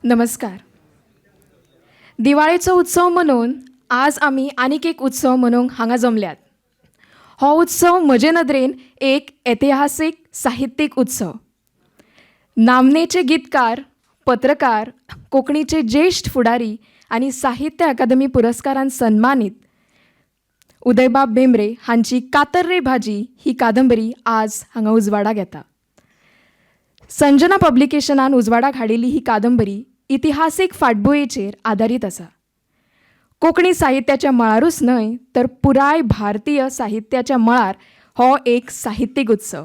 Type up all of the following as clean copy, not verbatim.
नमस्कार. दिवाळेचो उत्सव मनोवन आज आमी आनीक एक उत्सव मनोवंक हांगा जमल्यात. हो उत्सव म्हजे नदरेन एक ऐतिहासीक साहित्यीक उत्सव. नामनेचे गीतकार, पत्रकार, कोंकणीचे ज्येश्ठ फुडारी आनी साहित्य अकादमी पुरस्कारान सन्मानीत उदयबाब भेंब्रे हांची कातर रे भाजी ही कादंबरी आज हांगा उजवाडाक येता. संजना पब्लिकेशनान उजवाडाक हाडिल्ली ही कादंबरी इतिहासीक फाटभुंयेचेर आदारीत आसा. कोंकणी साहित्याच्या मळारूच न्हय तर पुराय भारतीय साहित्याच्या मळार हो एक साहित्यीक उत्सव.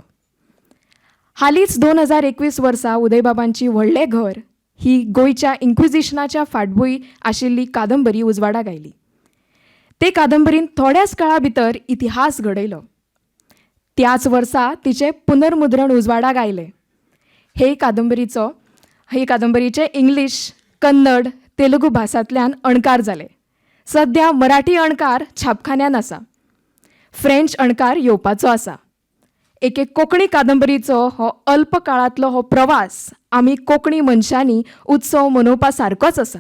हालींच 2021 वर्सा उदयबाबांची व्हडलें घर ही गोंयच्या इन्क्विजिशनाच्या फाटभूंय आशिल्ली कादंबरी उजवाडाक आयली. ते कादंबरीन थोड्याच काळा भितर इतिहास घडयलो. त्याच वर्सा तिचें पुनर्मुद्रण उजवाडाक आयलें. हे कादंबरीचे इंग्लीश, कन्नड, तेलुगू भासांतल्यान अणकार जाले. सद्या मराठी अणकार छापखान्यान आसा. फ्रेंच अणकार येवपाचो आसा. एके कोंकणी कादंबरीचो हो अल्प काळांतलो हो प्रवास आमी कोंकणी मनशांनी उत्सव मनोवपा सारकोच आसा.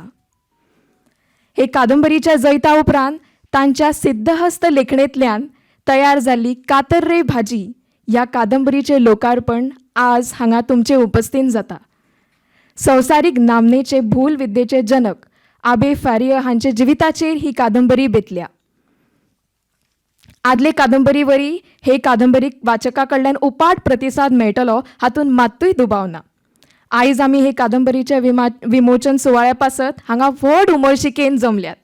हे कादंबरीच्या जैता उपरांत तांच्या सिद्धहस्त लेखणेंतल्यान तयार जाल्ली कातर रे भाजी ह्या कादंबरीचें लोकार्पण आज हांगा तुमचे उपस्थितीन जाता. संवसारीक नामनेचे भूल विद्येचे जनक आबे फारिय हांचे जिविताचेर ही कादंबरी बेतल्या. आदले कादंबरी वरी हे कादंबरीक वाचका कडल्यान उपाट प्रतिसाद मेळटलो हातूंत मात्तूय दुबाव ना. आयज आमी हे कादंबरीच्या विमोचन सुवाळ्या पासत हांगा व्हड उमळशिकेन जमल्यात.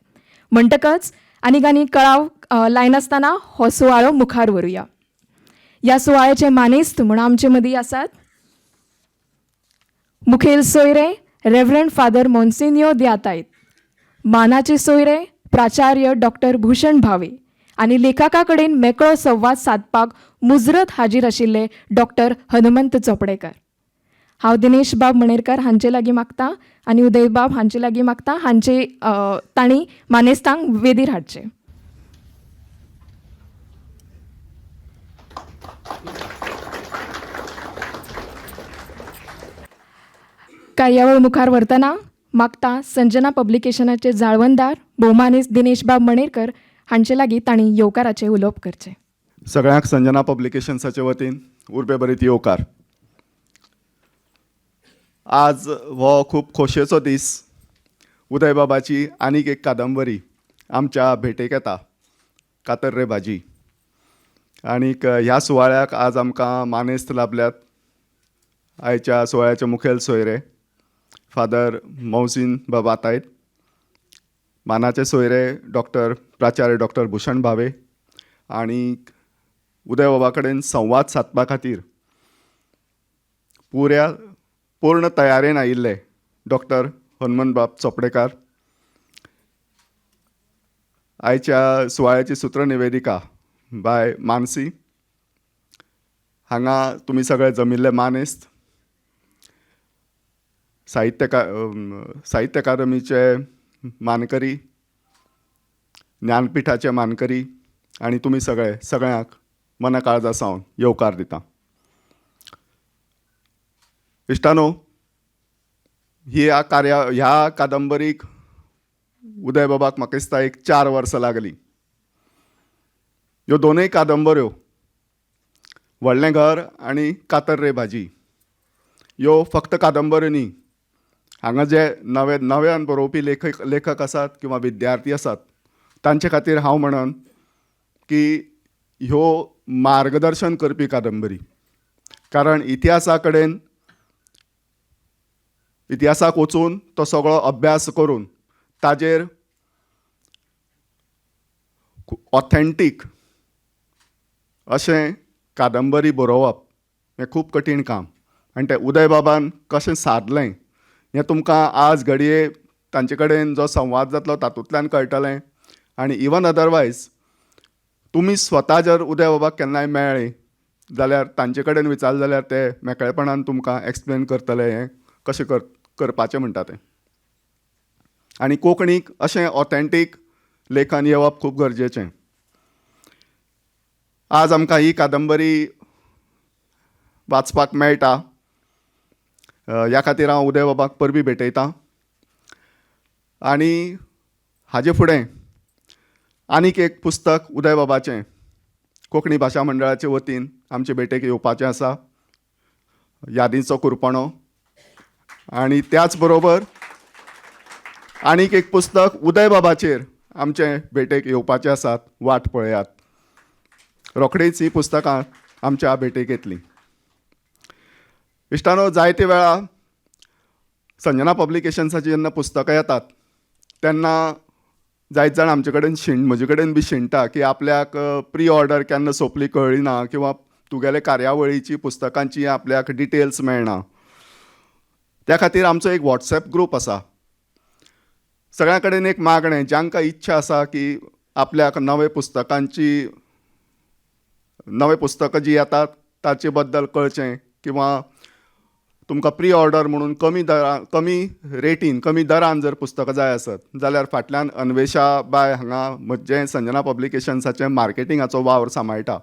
म्हणटकच आनीक आनी कळाव लायनासतना हो सुवाळो मुखार व्हरुया. ह्या सुवाळ्याचे मानेस्त म्हूण आमचे मदीं आसात मुखेल सोयरे रेवरंड फादर मोन्सिन्यो द्यातायत, मानाचे सोयरे प्राचार्य डॉक्टर भूषण भावे आनी लेखका कडेन मेकळो संवाद सादपाक मुजरत हाजीर आशिल्ले डॉक्टर हनुमंत चोपडेकर. हांव दिनेश बाब मणेरकर हांचे लागीं मागता आनी उदय बाब हांचे लागीं मागता हांचे तांणी मानेस्तांक वेदीर हाडचे. कार्यावळ मुखार व्हरतना मागता संजना पब्लिकेशनाचे जाळवणदार भोवमानेस्त दिनेश बाब मणेरकर हांचे लागीं तांणी येवकाराचें उलोवप करचें. सगळ्यांक संजना पब्लिकेशन्साचे वतीन उर्बे बरीत येवकार. आज हो खूब खोशयेचो दीस. उदयबाबाची आनीक एक कादंबरी आमच्या भेटेक येता, कातर रे भाजी. आनीक ह्या सुवाळ्याक आज आमकां मानेस्त लाभल्यात. आयच्या सुवाळ्याचे मुखेल सोयरे फादर मौसीन बाबा तायट, मानाचे सोयरे डॉक्टर प्राचार्य डॉक्टर भूषण भावे आनी उदयबाबा कडेन संवाद सादपा खातीर पुऱ्या पूर्ण तयारेन आयिल्ले डॉक्टर हनुमंतबाब चोपडेकार. आयच्या सुवाळ्याची सूत्रनिवेदिका बाय मानसी. हांगा तुमी सगळे जमिल्ले मानेस्त, साहित्य अकादमीचे मानकरी, ज्ञानपिठाचे मानकरी आनी तुमी सगळे सगळ्यांक मना काळजा सावन येवकार दिता. इश्टानो, ह्या ह्या कादंबरीक उदयबाबाक म्हाका दिसता एक 4 वर्सां लागलीं. ह्यो दोनूय कादंबऱ्यो, व्हडलें घर आनी कातर रे भाजी, ह्यो फक्त कादंबऱ्यो न्ही. हांगा जे नव्यान बरोवपी लेखक आसात किंवा विद्यार्थी आसात तांचे खातीर हांव म्हणन की ह्यो मार्गदर्शन करपी कादंबरी. कारण इतिहासा कडेन इतिहासाक वचून तो सगळो अभ्यास करून ताजेर ऑथेंटीक अशें कादंबरी बरोवप हें खूब कठीण काम. आनी तें उदयबाबान कशें सादलें हें तुमकां आज घडये तांचे कडेन जो संवाद जातलो तातूंतल्यान कळटलें. आनी इवन अदरवायज तुमी स्वता जर उदयबाबाक केन्नाय मेळ्ळे जाल्यार तांचे कडेन विचारलें जाल्यार ते मेकळेपणान तुमकां एक्सप्लेन करतले हें कशें करपाचें म्हणटा तें. आनी कोंकणीक अशें ऑथेंटीक लेखन येवप खूब गरजेचें. आज आमकां ही कादंबरी वाचपाक मेळटा ह्या खातीर हांव उदयबाबाक परबीं भेटयतां. आनी हाजे फुडें आनीक एक पुस्तक उदयबाबाचें कोंकणी भाशा मंडळाचे वतीन आमचे भेटेक येवपाचें आसा, यादींचो कुरपणो. आनी त्याच बरोबर आनीक एक पुस्तक उदयबाबाचेर आमचे भेटेक येवपाचें आसात, वाट पळयात. रोखडीच ही पुस्तकां आमच्या भेटेक येतलीं. इश्टानो, जायते वेळा संजना पब्लिकेशन्साची जेन्ना पुस्तकां येतात तेन्ना जायत जाण आमचे कडेन म्हजे कडेन बी शिणटा की आपल्याक प्री ऑर्डर केन्ना सोंपली कळ्ळी ना, किंवा तुगेले कार्यावळीची पुस्तकांची आपल्याक डिटेल्स मेळना. त्या खातीर आमचो एक वॉट्सएप ग्रूप आसा. सगळ्यां कडेन एक मागणें, जांकां इच्छा आसा की आपल्याक नवे पुस्तकांची, नवे पुस्तकां जीं येतात ताचे बद्दल कळचें, किंवा तुमकां प्री ऑर्डर म्हणून कमी दरा, कमी रेटीन, कमी दरान जर पुस्तकां जाय आसत जाल्यार फाटल्यान अन्वेषा बाय हांगा म्हजें संजना पब्लिकेशन्साचें मार्केटिंगाचो वावर सांबाळटा.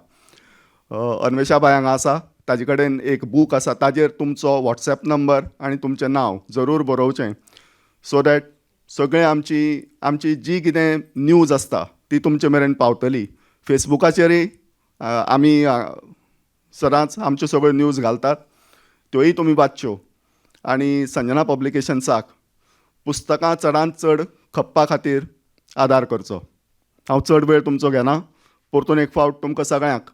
अन्वेषा बाय हांगा आसा, ताजे कडेन एक बूक आसा, ताजेर तुमचो वॉट्सएप नंबर आनी तुमचें नांव जरूर बरोवचें, सो that सगळें आमची आमची जी कितें न्यूज आसता ती तुमचे मेरेन पावतली. फेसबुकाचेरय आमी सदांच आमच्यो सगळ्यो न्यूज घालतात, त्योय तुमी वाचच्यो. आनी संजना पब्लिकेशन्साक पुस्तकां चडांत चड खपपा खातीर आदार करचो. हांव चड वेळ तुमचो घेना, परतून एक फावट तुमकां सगळ्यांक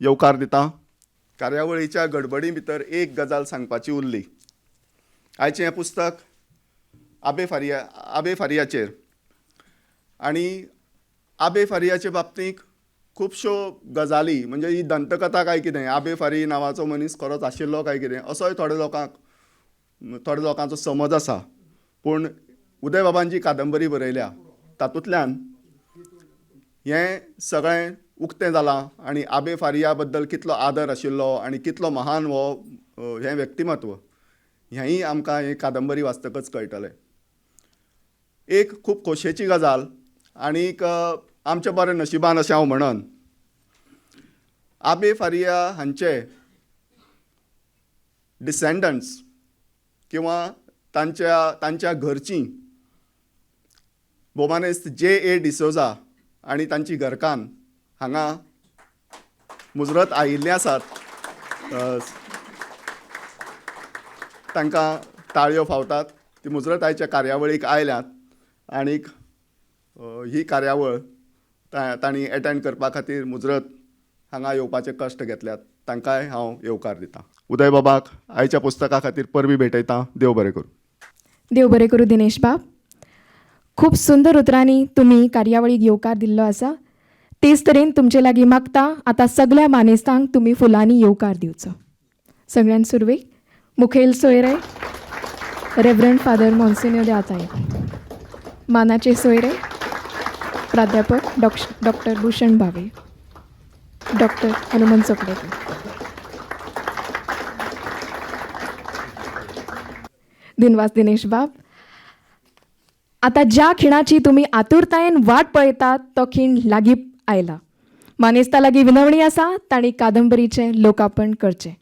येवकार दिता. कार्यावळीच्या गडबडी भितर एक गजाल सांगपाची उरली. आयचें हें पुस्तक आबे फारिया, आबे फारियाचेर, आनी आबे फारियाचे बाबतींत खुबश्यो गजाली, म्हणजे ही दंतकथा काय कितें, आबे फारी नांवाचो मनीस खरोच आशिल्लो काय कितें असोय थोड्या लोकांचो समज आसा. पूण उदयबाबान जी कादंबरी बरयल्या तातूंतल्यान हें सगळें उक्तें जालां आनी आबे फारिया बद्दल कितलो आदर आशिल्लो आनी कितलो महान हो हें व्यक्तिमत्व हेंय आमकां ही कादंबरी वाचतकच कळटलें. एक खूब खोशयेची गजाल आनीक आमच्या बरें नशिबान अशें हांव म्हणन, आबे फारिया हांचे डिसेंडंट्स किंवा तांच्या घरचीं भोवमानेस्त जे ए डिसोजा आनी तांची घरकान्न हांगा मुजरत आयिल्ले आसात. तांकां ताळयो फावतात. ती मुजरत आयच्या कार्यावळीक आयल्यात आनीक ही कार्यावळ तांणी एटेंड करपा खातीर मुजरत हांगा येवपाचे कश्ट घेतल्यात. तांकांय हांव येवकार दितां. उदयबाबाक आयच्या पुस्तका खातीर परबीं भेटयतां. देव बरें करूं. देव बरें करूं दिनेश बाब. खूब सुंदर उतरांनी तुमी कार्यावळीक येवकार दिल्लो आसा. तेच तरेन तुमचे लागीं मागता आतां सगल्या मानेस्तांक तुमी फुलांनी येवकार दिवचो. सगळ्यान सुरवेक मुखेल सोयरे रेवरंड फादर मोन्सिन्यो दे आताय, मानाचे सोयरे प्राध्यापक डॉक्टर भूषण भावे, डॉक्टर हनुमंत चोपडेकर. दिनवास दिनेश बाब. आतां ज्या खिणाची तुमी आतुरतायेन वाट पळयतात तो खीण लागीं आयला. मानेस्ता लागीं विनवणी आसा तांणी कादंबरीचें लोकार्पण करचें.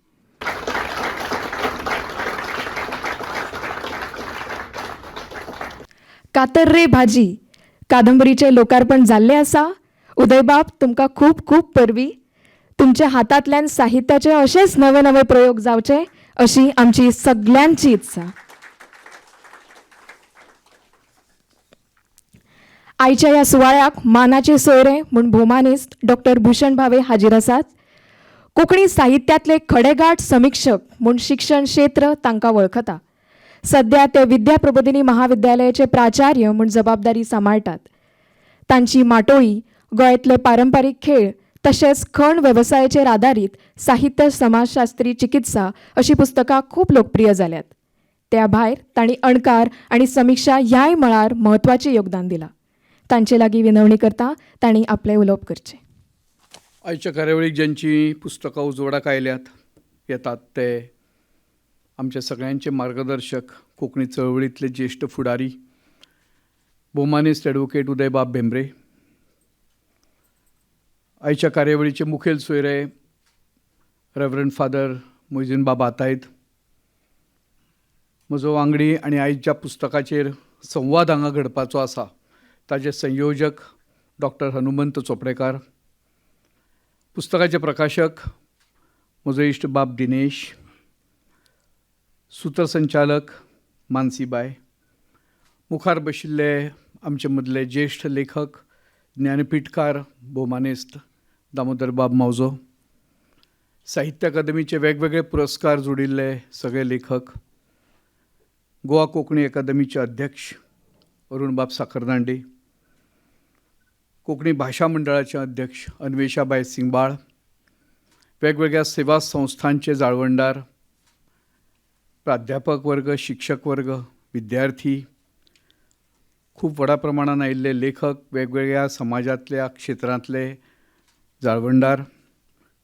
कातर रे भाजी कादंबरीचें लोकार्पण जाल्लें आसा. उदयबाब, तुमकां खूब खूब परबीं. तुमच्या हातांतल्यान साहित्याचे अशेच नवे नवे प्रयोग जावचे अशी आमची सगल्यांची इत्सा. आयच्या ह्या सुवाळ्याक मानाचे सोयरे म्हूण भोवमानेस्त डॉक्टर भूषण भावे हाजीर आसात. कोंकणी साहित्यांतले खडेगांठ समिक्षक म्हूण शिक्षण क्षेत्र तांकां वळखता. सद्या ते विद्या प्रबोधिनी महाविद्यालयाचे प्राचार्य म्हूण जबाबदारी सांबाळटात. तांची माटोळी, गोंयांतले पारंपारीक खेळ तशेंच खण वेवसायाचेर आदारीत साहित्य, समाजशास्त्री, चिकित्सा अशीं पुस्तकां खूब लोकप्रिय जाल्यात. त्या भायर तांणी अणकार आनी समिक्षा ह्याय मळार म्हत्वाचें योगदान दिलां. तांचे लागीं विनवणी करता तांणी आपलें उलोवप करचें. आयच्या कार्यावळीक ज्यांचीं पुस्तकां उजवाडाक आयल्यात येतात ते आमच्या सगळ्यांचे मार्गदर्शक, कोंकणी चळवळींतले ज्येश्ठ फुडारी भोवमानेस्त एडवोकेट उदयबाब भेंब्रे, आयच्या कार्यावळीचे मुखेल सोयरे रेवरंड फादर मोइजीन बाब आतायद, म्हजो वांगडी आनी आयच्या पुस्तकाचेर संवाद हांगा घडपाचो आसा ताजे संयोजक डॉक्टर हनुमंत चोपडेकार, पुस्तकाचे प्रकाशक म्हजो इश्ट बाब दिनेश, सूत्रसंचालक मानसीबाय, मुखार बशिल्ले आमचे मदले ज्येश्ठ लेखक ज्ञानपीठकार भोवमानेस्त दामोदर बाब मावजो, साहित्य अकादमीचे वेगवेगळे पुरस्कार जोडिल्ले सगळे लेखक, गोवा कोंकणी अकादमीचे अध्यक्ष अरुणबाब साखरदांडे, कोंकणी भाशा मंडळाचे अध्यक्ष अन्वेषाबाय सिंगबाळ, वेगवेगळ्या सेवा संस्थांचे जाळवणदार, प्राध्यापक वर्ग, शिक्षक वर्ग, विद्यार्थी, खूब व्हडा प्रमाणान आयिल्ले लेखक, वेगवेगळ्या समाजांतल्या क्षेत्रांतले जाळवणदार,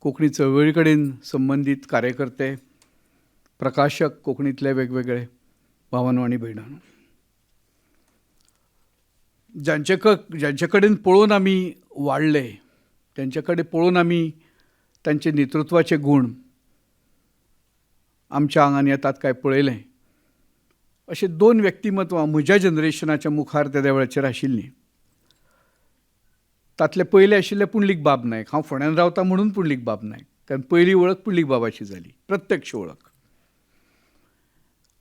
कोंकणी चळवळी कडेन संबंदीत कार्यकर्ते, प्रकाशक, कोंकणींतले वेगवेगळे भावानो आनी भयणांनो, ज्यांचे कडेन पळोवन आमी वाडले, तांचे कडेन पळोवन आमी तांचे नेतृत्वाचे गूण आमच्या आंगान येतात काय पळयलें, अशें दोन व्यक्तिमत्वां म्हज्या जनरेशनाच्या मुखार तेद्या वेळाचेर आशिल्लीं. तांतले पयले आशिल्ले पुंडलीक बाब नायक. हांव फोंड्यान रावता म्हणून पुंडलीक बाब नायक, कारण पयली वळख पुंडलीक बाबाची जाली, प्रत्यक्ष वळख.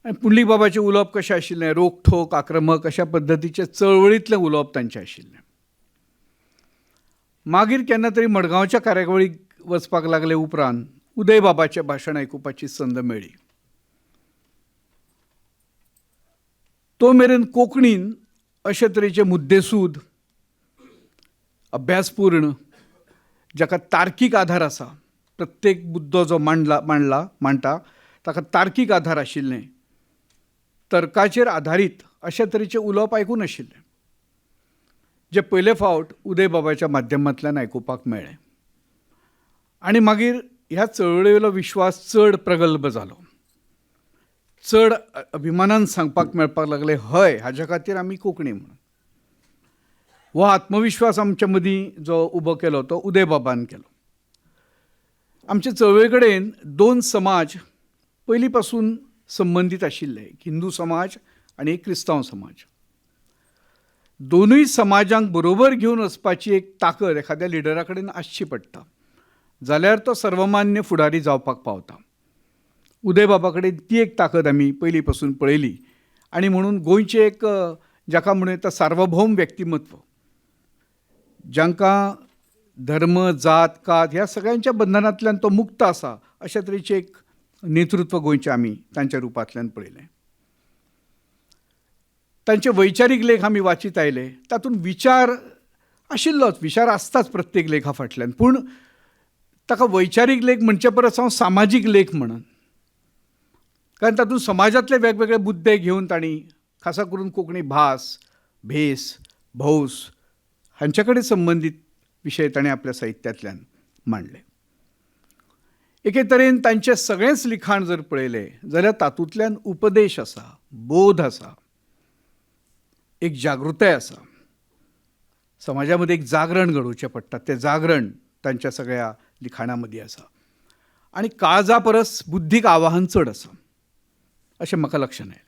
आनी पुंडलीक बाबाचें उलोवप कशें आशिल्लें, रोखठोक, आक्रमक अशा पद्दतीचें चळवळींतलें उलोवप तांचें आशिल्लें. मागीर केन्ना तरी मडगांवच्या कार्यावळीक वचपाक लागले उपरांत उदय बाबाचें भाशण आयकुपाची संद मेळ्ळी. तो मेरेन कोंकणीन अशे तरेचे मुद्देसूद, अभ्यासपूर्ण, जाका तार्कीक आधार आसा, प्रत्येक मुद्दो जो मांडटा ताका तार्कीक आधार आशिल्लें, तर्काचेर आधारीत अशे तरेचें उलोवप आयकूं नाशिल्लें, जें पयले फावट उदय बाबाच्या माध्यमांतल्यान आयकुपाक मेळ्ळें. आनी मागीर ह्या चळवळीवेलो विश्वास चड प्रगल्भ जालो, चड अभिमानान सांगपाक मेळपाक लागलें, हय, हाज्या खातीर आमी कोंकणी म्हणून. हो आत्मविश्वास आमच्या मदीं जो उबो केलो तो उदय बाबान केलो. आमचे चळवळी कडेन दोन समाज पयलीं पासून संबंदीत आशिल्ले, एक हिंदू समाज आनी एक क्रिस्तांव समाज. दोनूय समाजांक बरोबर घेवन वचपाची एक ताकद एखाद्या लिडरा कडेन आसची पडटा, जाल्यार तो सर्वमान्य फुडारी जावपाक पावता. उदय बाबा कडेन ती एक ताकद आमी पयलीं पासून पळयली आनी म्हणून गोंयचें एक जाका म्हणूं येता सार्वभौम व्यक्तिमत्व, जांकां धर्म, जात, कात ह्या सगळ्यांच्या बंधनांतल्यान तो मुक्त आसा, अशा तरेचें एक नेतृत्व गोंयचें आमी तांच्या रुपांतल्यान पळयलें. तांचे वैचारीक लेख आमी वाचीत आयले, तातूंत विचार आशिल्लोच, विचार आसताच प्रत्येक लेखा फाटल्यान, पूण ताका वैचारीक लेख म्हणचे परस हांव सामाजीक लेख म्हणन, कारण तातूंत समाजांतले वेगवेगळे मुद्दे घेवन तांणी खासा करून कोंकणी भास, भेस, भौस हांचे कडेन संबंदीत विशय ताणें आपल्या साहित्यांतल्यान मांडले. एके तरेन तांचें सगळेंच लिखाण जर पळयलें जाल्यार तातूंतल्यान उपदेश आसा, बोध आसा, एक जागृताय आसा. समाजा मदीं एक जागरण घडोवचें पडटा, तें जागरण तांच्या सगळ्या लिखाणा मदीं आसा आनी काळजा परस बुद्धीक आवाहन चड आसा अशें म्हाका लक्षांत आयलें.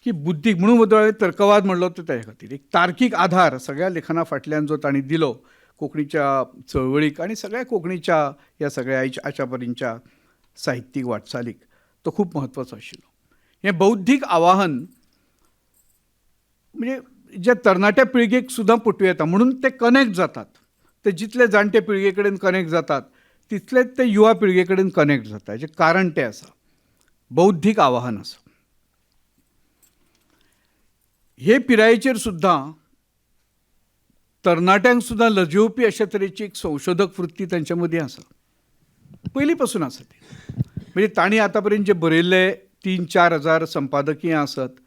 की बुद्धीक म्हणून हांवें तर्कवाद म्हणलो तो ताज्या खातीर, एक तार्कीक आधार सगळ्या लेखना फाटल्यान जो तांणी दिलो कोंकणीच्या चळवळीक आनी सगळ्या कोंकणीच्या ह्या सगळ्या आयच्या पर्यंतच्या साहित्यीक वाटचालीक तो खूब म्हत्वाचो आशिल्लो. हें बौद्धीक आवाहन म्हणजे ज्या तरणाट्या पिळगेक सुद्दां पटूं येता, म्हणून ते कनेक्ट जातात. ते जितले जाणटे पिळगे कडेन कनेक्ट जातात तितलेच ते युवा पिळगे कडेन कनेक्ट जाता. हेचें कारण तें आसा, बौद्धीक आवाहन आसा. हे पिरायेचेर सुद्दां तरणाट्यांक सुद्दां लजेवपी अशा तरेची एक संशोधक वृत्ती तांच्या मदीं आसा, पयलीं पासून आसा ती. म्हणजे तांणी आतां पर्यंत जे बरयल्ले 3-4 हजार संपादकीय आसत,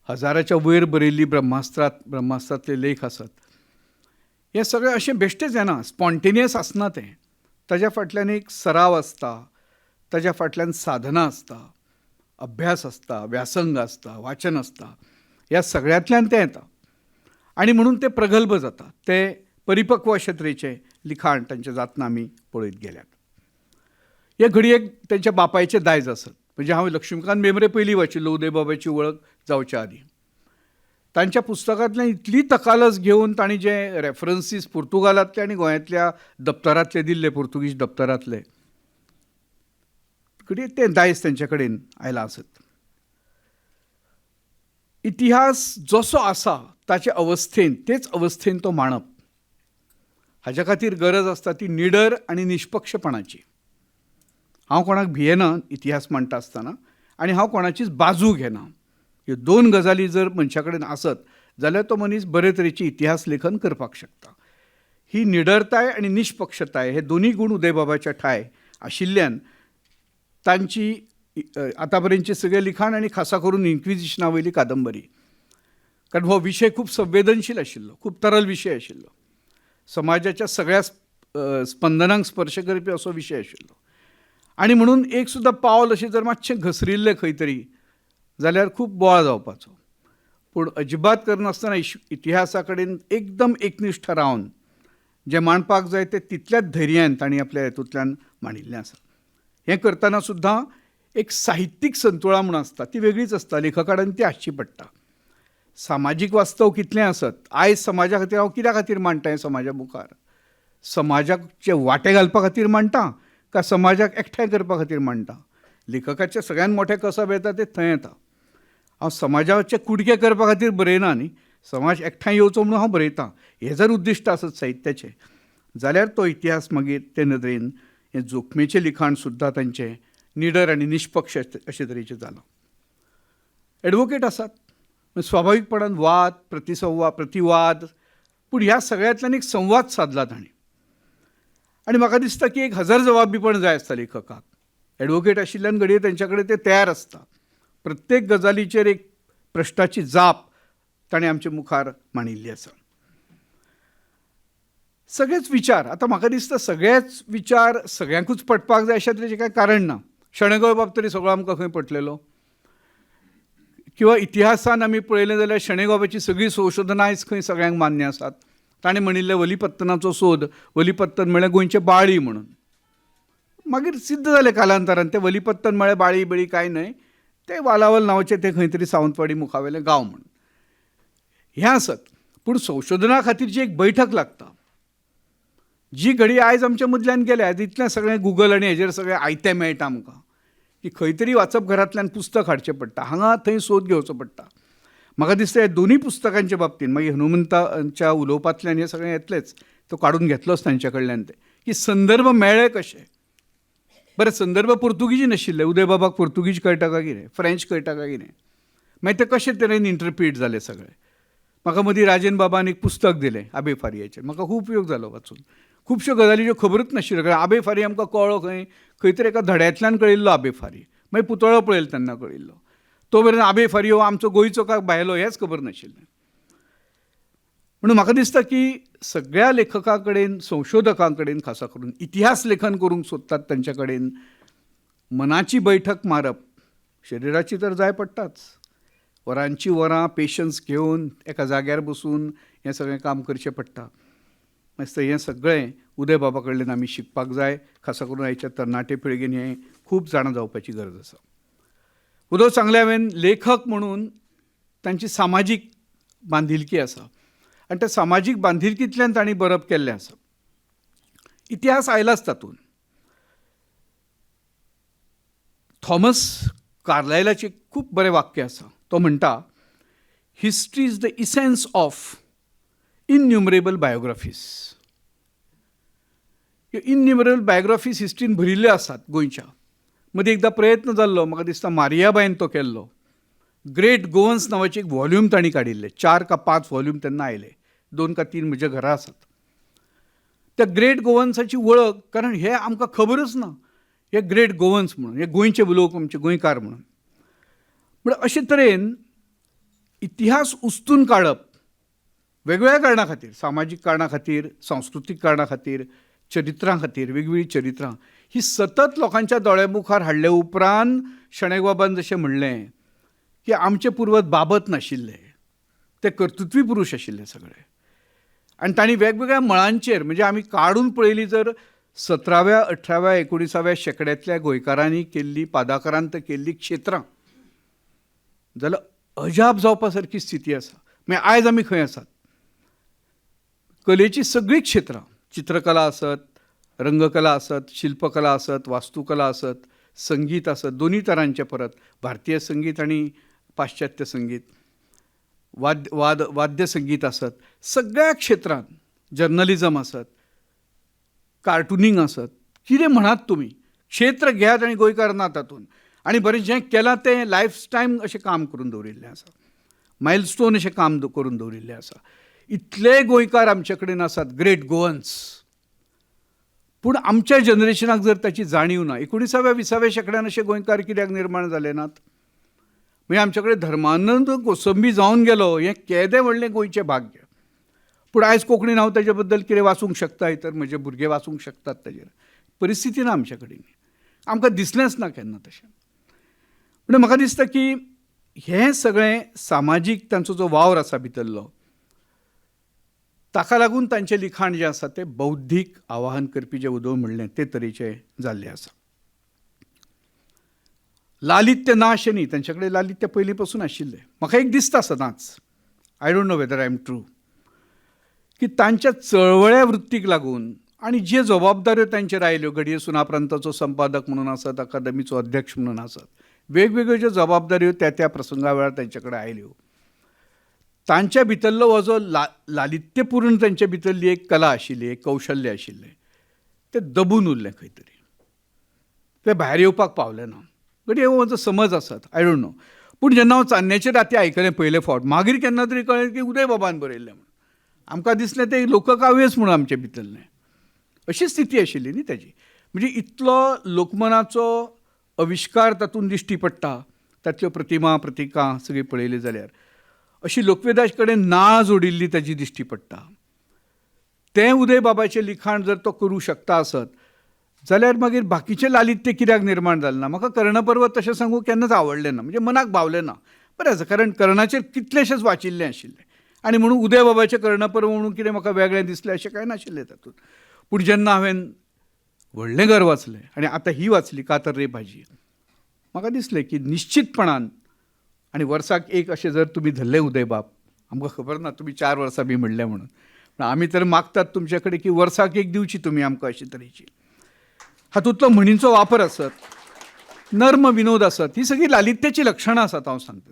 हजाराच्या वयर बरयल्ली ब्रह्मास्त्रांतले लेख आसत, हें सगळें अशें बेश्टेंच येना, स्पॉन्टेनियस आसना तें. ताज्या फाटल्यान एक सराव आसता, ताज्या फाटल्यान साधना आसता, अभ्यास आसता, व्यासंग आसता, वाचन आसता, ह्या सगळ्यांतल्यान तें येता आनी म्हणून तें प्रगल्भ जाता. तें परिपक्व अशे तरेचें लिखाण तांचें जातना आमी पळयत गेल्यात. हे घडयेक तांच्या बापायचें दायज आसत, म्हणजे हांवें लक्ष्मीकांत भेंब्रे पयलीं वाचिल्लो उदयबाबाची वळख जावच्या आदीं. तांच्या पुस्तकांतल्यान इतली तकालस घेवन तांणी जे रेफरन्सीस पुर्तुगालांतले आनी गोंयांतल्या दप्तरांतले दिल्ले, पुर्तुगीज दप्तरांतले, घडये तें दायज तांचे कडेन आयलां आसत. इतिहास जसो आसा ताचे अवस्थेन, तेच अवस्थेन तो मांडप हाज्या खातीर गरज आसता ती निडर आनी निष्पक्षपणाची. हांव कोणाक भियेना इतिहास मांडटा आसतना आनी हांव कोणाचीच बाजू घेना. ह्यो दोन गजाली जर मनशा कडेन आसत जाल्यार तो मनीस बरे तरेची इतिहास लेखन करपाक शकता. ही निडरताय आनी निष्पक्षताय हे दोनूय गूण उदयबाबाच्या ठाय आशिल्ल्यान तांची आतां पर्यंतचें सगळें लिखाण आनी खासा करून इन्क्विजिशना वयली कादंबरी, कारण हो विशय खूब संवेदनशील आशिल्लो, खूब तरल विशय आशिल्लो, समाजाच्या सगळ्या स्पंदनांक स्पर्श करपी असो विशय आशिल्लो. आनी म्हणून एक सुद्दां पावल अशें जर मातशें घसरिल्लें खंय तरी जाल्यार खूब बोवाळ जावपाचो. पूण अजिबात करनासतना इतिहासा कडेन एकदम एकनिश्ठ रावन जें मांडपाक जाय तें तितल्याच धैर्यान तांणी आपल्या हेतूंतल्यान मांडिल्लें आसा. हें करतना सुद्दां एक साहित्यीक संतुळा म्हूण आसता ती वेगळीच आसता, लेखका कडेन ती आसची पडटा. सामाजीक वास्तव कितलें आसत, आयज समाजा खातीर हांव कित्या खातीर मांडटा हें समाजा मुखार, समाजाचे वांटे घालपा खातीर मांडटा काय समाजाक एकठांय करपा खातीर मांडटा. लेखकाचें सगळ्यान मोठें कसब येता तें थंय येता. हांव समाजाचे कुडके करपा खातीर बरयना न्ही, समाज एकठांय येवचो म्हणून हांव बरयतां. हें जर उद्दिश्ट आसत साहित्याचें जाल्यार तो इतिहास मागीर ते नदरेन हें जोखमेचें लिखाण सुद्दां तांचें निडर आनी निष्पक्ष अशे तरेचें जालां. एडवोकेट आसात, स्वाभावीकपणान वाद, प्रतिसंवाद, प्रतिवाद, पूण ह्या सगळ्यांतल्यान एक संवाद सादला ताणें. आनी म्हाका दिसता की एक हजार जबाबीपण जाय आसता लेखकाक. एडवोकेट आशिल्ल्यान घडये तेंच्या कडेन तें तयार आसता. प्रत्येक गजालीचेर एक प्रश्नाची जाप ताणें आमचे मुखार मांडिल्ली आसा. सगळेच विचार आतां म्हाका दिसता सगळेच विचार सगळ्यांकूच पटपाक जाय अशें तरेचें कांय कारण ना. शणै गोंयबाब तरी सगळो आमकां खंय पटलेलो, किंवा इतिहासान आमी पळयलें जाल्यार शणै गोंयबाबाची सगळीं संशोधनां आयज खंय सगळ्यांक मान्य आसात. ताणें म्हणिल्लें वलिपत्तनाचो सोद, वलिपत्तन म्हळ्यार गोंयचें बाळी म्हणून. मागीर सिद्ध जालें कालांतरान तें वलिपत्तन म्हळ्यार बाळी बिळी कांय न्हय, तें वालावल नांवाचें तें खंय तरी सावंतवाडी मुखावेलें गांव म्हणून हें आसत. पूण संशोधना खातीर जी एक बैठक लागता, जी घडी आयज आमच्या मदल्यान गेल्या, आयज इतलें सगळें गुगल आनी हेजेर सगळें आयतें मेळटा आमकां की खंय तरी वाचपघरांतल्यान पुस्तक हाडचें पडटा, हांगा थंय सोद घेवचो पडटा. म्हाका दिसता ह्या दोनूय पुस्तकांच्या बाबतींत मागीर हनुमंताच्या उलोवपांतल्यान हें सगळें येतलेंच, तो काडून घेतलोच तांच्या कडल्यान तें की संदर्भ मेळ्ळे कशे. बरें, संदर्भ पुर्तुगीजी नाशिल्ले, उदयबाबाक पुर्तुगीज कळटा काय कितें, फ्रेंच कळटा काय कितें, मागीर ते कशे तरेन इंटरप्रीट जाले सगळे. म्हाका मदीं राजेन बाबान एक पुस्तक दिलें आबे फारियाचेर, म्हाका खूब उपयोग जालो वाचून. खुबश्यो गजाली ज्यो खबरूच नाशिल्ल्यो, कारण आबे फारी आमकां कळ्ळो खंय, खंय तरी एका धड्यांतल्यान कळिल्लो आबे फारी, मागीर पुतळो पळयलो तेन्ना कळिल्लो. तो मेरेन आबे फारी हो आमचो गोंयचो काय भायलो हेंच खबर नाशिल्लें. म्हणून म्हाका दिसता की सगळ्या लेखकां कडेन, संशोधकां कडेन, खासा करून इतिहास लेखन करूंक सोदतात तांच्या कडेन मनाची बैठक मारप, शरिराची तर जाय पडटाच, वरांची वरां पेशन्स घेवन एका जाग्यार बसून हें सगळें काम करचें पडटा. मातशें हें सगळें उदयबाबा कडल्यान आमी शिकपाक जाय, खासा करून आयच्या तरणाटे पिळगेन हें खूब जाणा जावपाची गरज आसा. उदय सांगलें हांवें, लेखक म्हणून तांची सामाजीक बांदिलकी आसा आनी त्या सामाजीक बांदिलकींतल्यान तांणी बरप केल्लें आसा. इतिहास आयलाच तातूंत. थॉमस कार्लायलाचें खूब बरें वाक्य आसा, तो म्हणटा, history is the essence of innumerable biographies. ह्यो इन्युमरेबल बायोग्राफीज हिस्ट्रीन भरिल्ल्यो आसात गोंयच्या. मदीं एकदां प्रयत्न जाल्लो, म्हाका दिसता मारियाबायन तो केल्लो, ग्रेट गोवन्स नांवाचें एक वॉल्यूम तांणी काडिल्लें, 4 का 5 वॉल्यूम तेन्ना आयले, 2 का 3 म्हज्या घरा आसात. त्या ग्रेट गोवन्साची वळख, कारण हें आमकां खबरच ना हे ग्रेट गोवन्स म्हणून, हे गोंयचे लोक, आमचे गोंयकार म्हणून. म्हळ्यार अशे तरेन इतिहास उस्तून काडप वेगवेगळ्या कारणां खातीर, सामाजीक कारणां खातीर, सांस्कृतीक कारणां खातीर, चरित्रां खातीर, वेगवेगळीं चरित्रां ही सतत लोकांच्या दोळ्या मुखार हाडले उपरांत शणै गोंयबाबान जशें म्हणलें की आमचे पुर्वज बाबत नाशिल्ले, ते कर्तृत्वी पुरूश आशिल्ले सगळे, आनी तांणी वेगवेगळ्या मळांचेर, म्हणजे आमी काडून पळयली जर 17व्या 18व्या 19व्या शेंकड्यांतल्या गोंयकारांनी केल्ली पादाक्रांत केल्ली क्षेत्रां जाल्यार अजाप जावपा सारकी स्थिती आसा. मागीर आयज आमी खंय आसात? कलेची सगळीं क्षेत्रां, चित्रकला आसत, रंगकला आसत, शिल्पकला आसत, वास्तुकला आसत, संगीत आसत, दोनूय तरांचें परत भारतीय संगीत आनी पाश्चात्य संगीत, वाद्यसंगीत आसत, सगळ्या क्षेत्रांत जर्नलिजम आसत, कार्टुनींग आसत, कितें म्हणात तुमी, क्षेत्र घेयात आनी गोंयकार ना तातूंत. आनी बरें जें केलां तें लायफ टायम अशें काम करून दवरिल्लें आसा, मायलस्टोन अशें काम करून दवरिल्लें आसा. इतले गोंयकार आमचे कडेन आसात, ग्रेट गोवन्स, पूण आमच्या जनरेशनाक जर ताची जाणीव ना. 19व्या 20व्या शेंकड्यान अशे गोंयकार कित्याक निर्माण जाले नात? म्हणजे आमचे कडेन धर्मानंद कोसंबी जावन गेलो हें केदें व्हडलें गोंयचें भाग्य. पूण आयज कोंकणीन हांव ताजे बद्दल कितें वाचूंक शकता तर म्हजे भुरगे वाचूंक शकतात ताजेर. परिस्थिती ना आमचे कडेन, आमकां दिसलेंच ना केन्ना तशें. पूण म्हाका दिसता की हें सगळें सामाजीक तांचो जो वावर आसा भितरलो, ताका लागून तांचें लिखाण जें आसा तें बौद्धीक आवाहन करपी जें उदय म्हणलें ते तरेचें जाल्लें आसा. लालित्य ना अशें न्ही, तांचे कडेन लालित्य पयलीं पसून आशिल्लें. म्हाका एक दिसता सदांच, I don't know whether I am true, की तांच्या चळवळ्या वृत्तीक लागून आनी जे जबाबदाऱ्यो तांचेर आयल्यो, घडये सुनाप्रांताचो संपादक म्हणून आसत, अकादमीचो अध्यक्ष म्हणून आसत, वेगवेगळ्यो ज्यो जबाबदाऱ्यो त्या त्या प्रसंगा वेळार तांचे कडेन आयल्यो, तांच्या भितरलो हो जो लालित्यपूर्ण तांच्या भितरली एक कला आशिल्ली, एक कौशल्य आशिल्लें, तें दबून उरलें खंय तरी, तें भायर येवपाक पावलें ना. घडये हो म्हजो समज आसत, I don't know. पूण जेन्ना हांव चान्न्याचे राती आयकलें पयले फावट, मागीर केन्ना तरी कळ्ळें की उदय बाबान बरयल्लें म्हणून. आमकां दिसलें तें लोककाव्यच म्हणून आमचे भितरलें, अशी स्थिती आशिल्ली न्ही ताजी. म्हणजे इतलो लोकमनाचो अविश्कार तातूंत दिश्टी पडटा, तांतल्यो प्रतिमा प्रतिकां सगळीं पळयली जाल्यार अशी लोकवेदा कडेन नाळ जोडिल्ली ताजी दिश्टी पडटा. तें उदय बाबाचें लिखाण जर तो करूं शकता आसत जाल्यार मागीर बाकीचें लालित्य कित्याक निर्माण जालें ना? म्हाका कर्णपर्वत तशें सांगू केन्नाच आवडलें ना, म्हणजे मनाक भावलें ना. बरें आसा, कारण कर्णाचेर कितलेशेच वाचिल्लें आशिल्लें आनी म्हणून उदय बाबाचें कर्णपर्व म्हणून कितें म्हाका वेगळें दिसलें अशें कांय नाशिल्लें तातूंत. पूण जेन्ना हांवें व्हडलें घर वाचलें आनी आतां ही वाचली कातर रे भाजी, म्हाका दिसलें की निश्चितपणान, आनी वर्साक एक अशें जर तुमी धरलें उदयबाब, आमकां खबर ना तुमी 4 वर्सां बी म्हणलें म्हणून, पूण आमी तर मागतात तुमचे कडेन की वर्साक एक दिवची तुमी आमकां अशे तरेची. हातूंतलो म्हणींचो वापर आसत, नर्म विनोद आसत, ही सगळीं लालित्याचीं लक्षणां आसात. हांव सांगता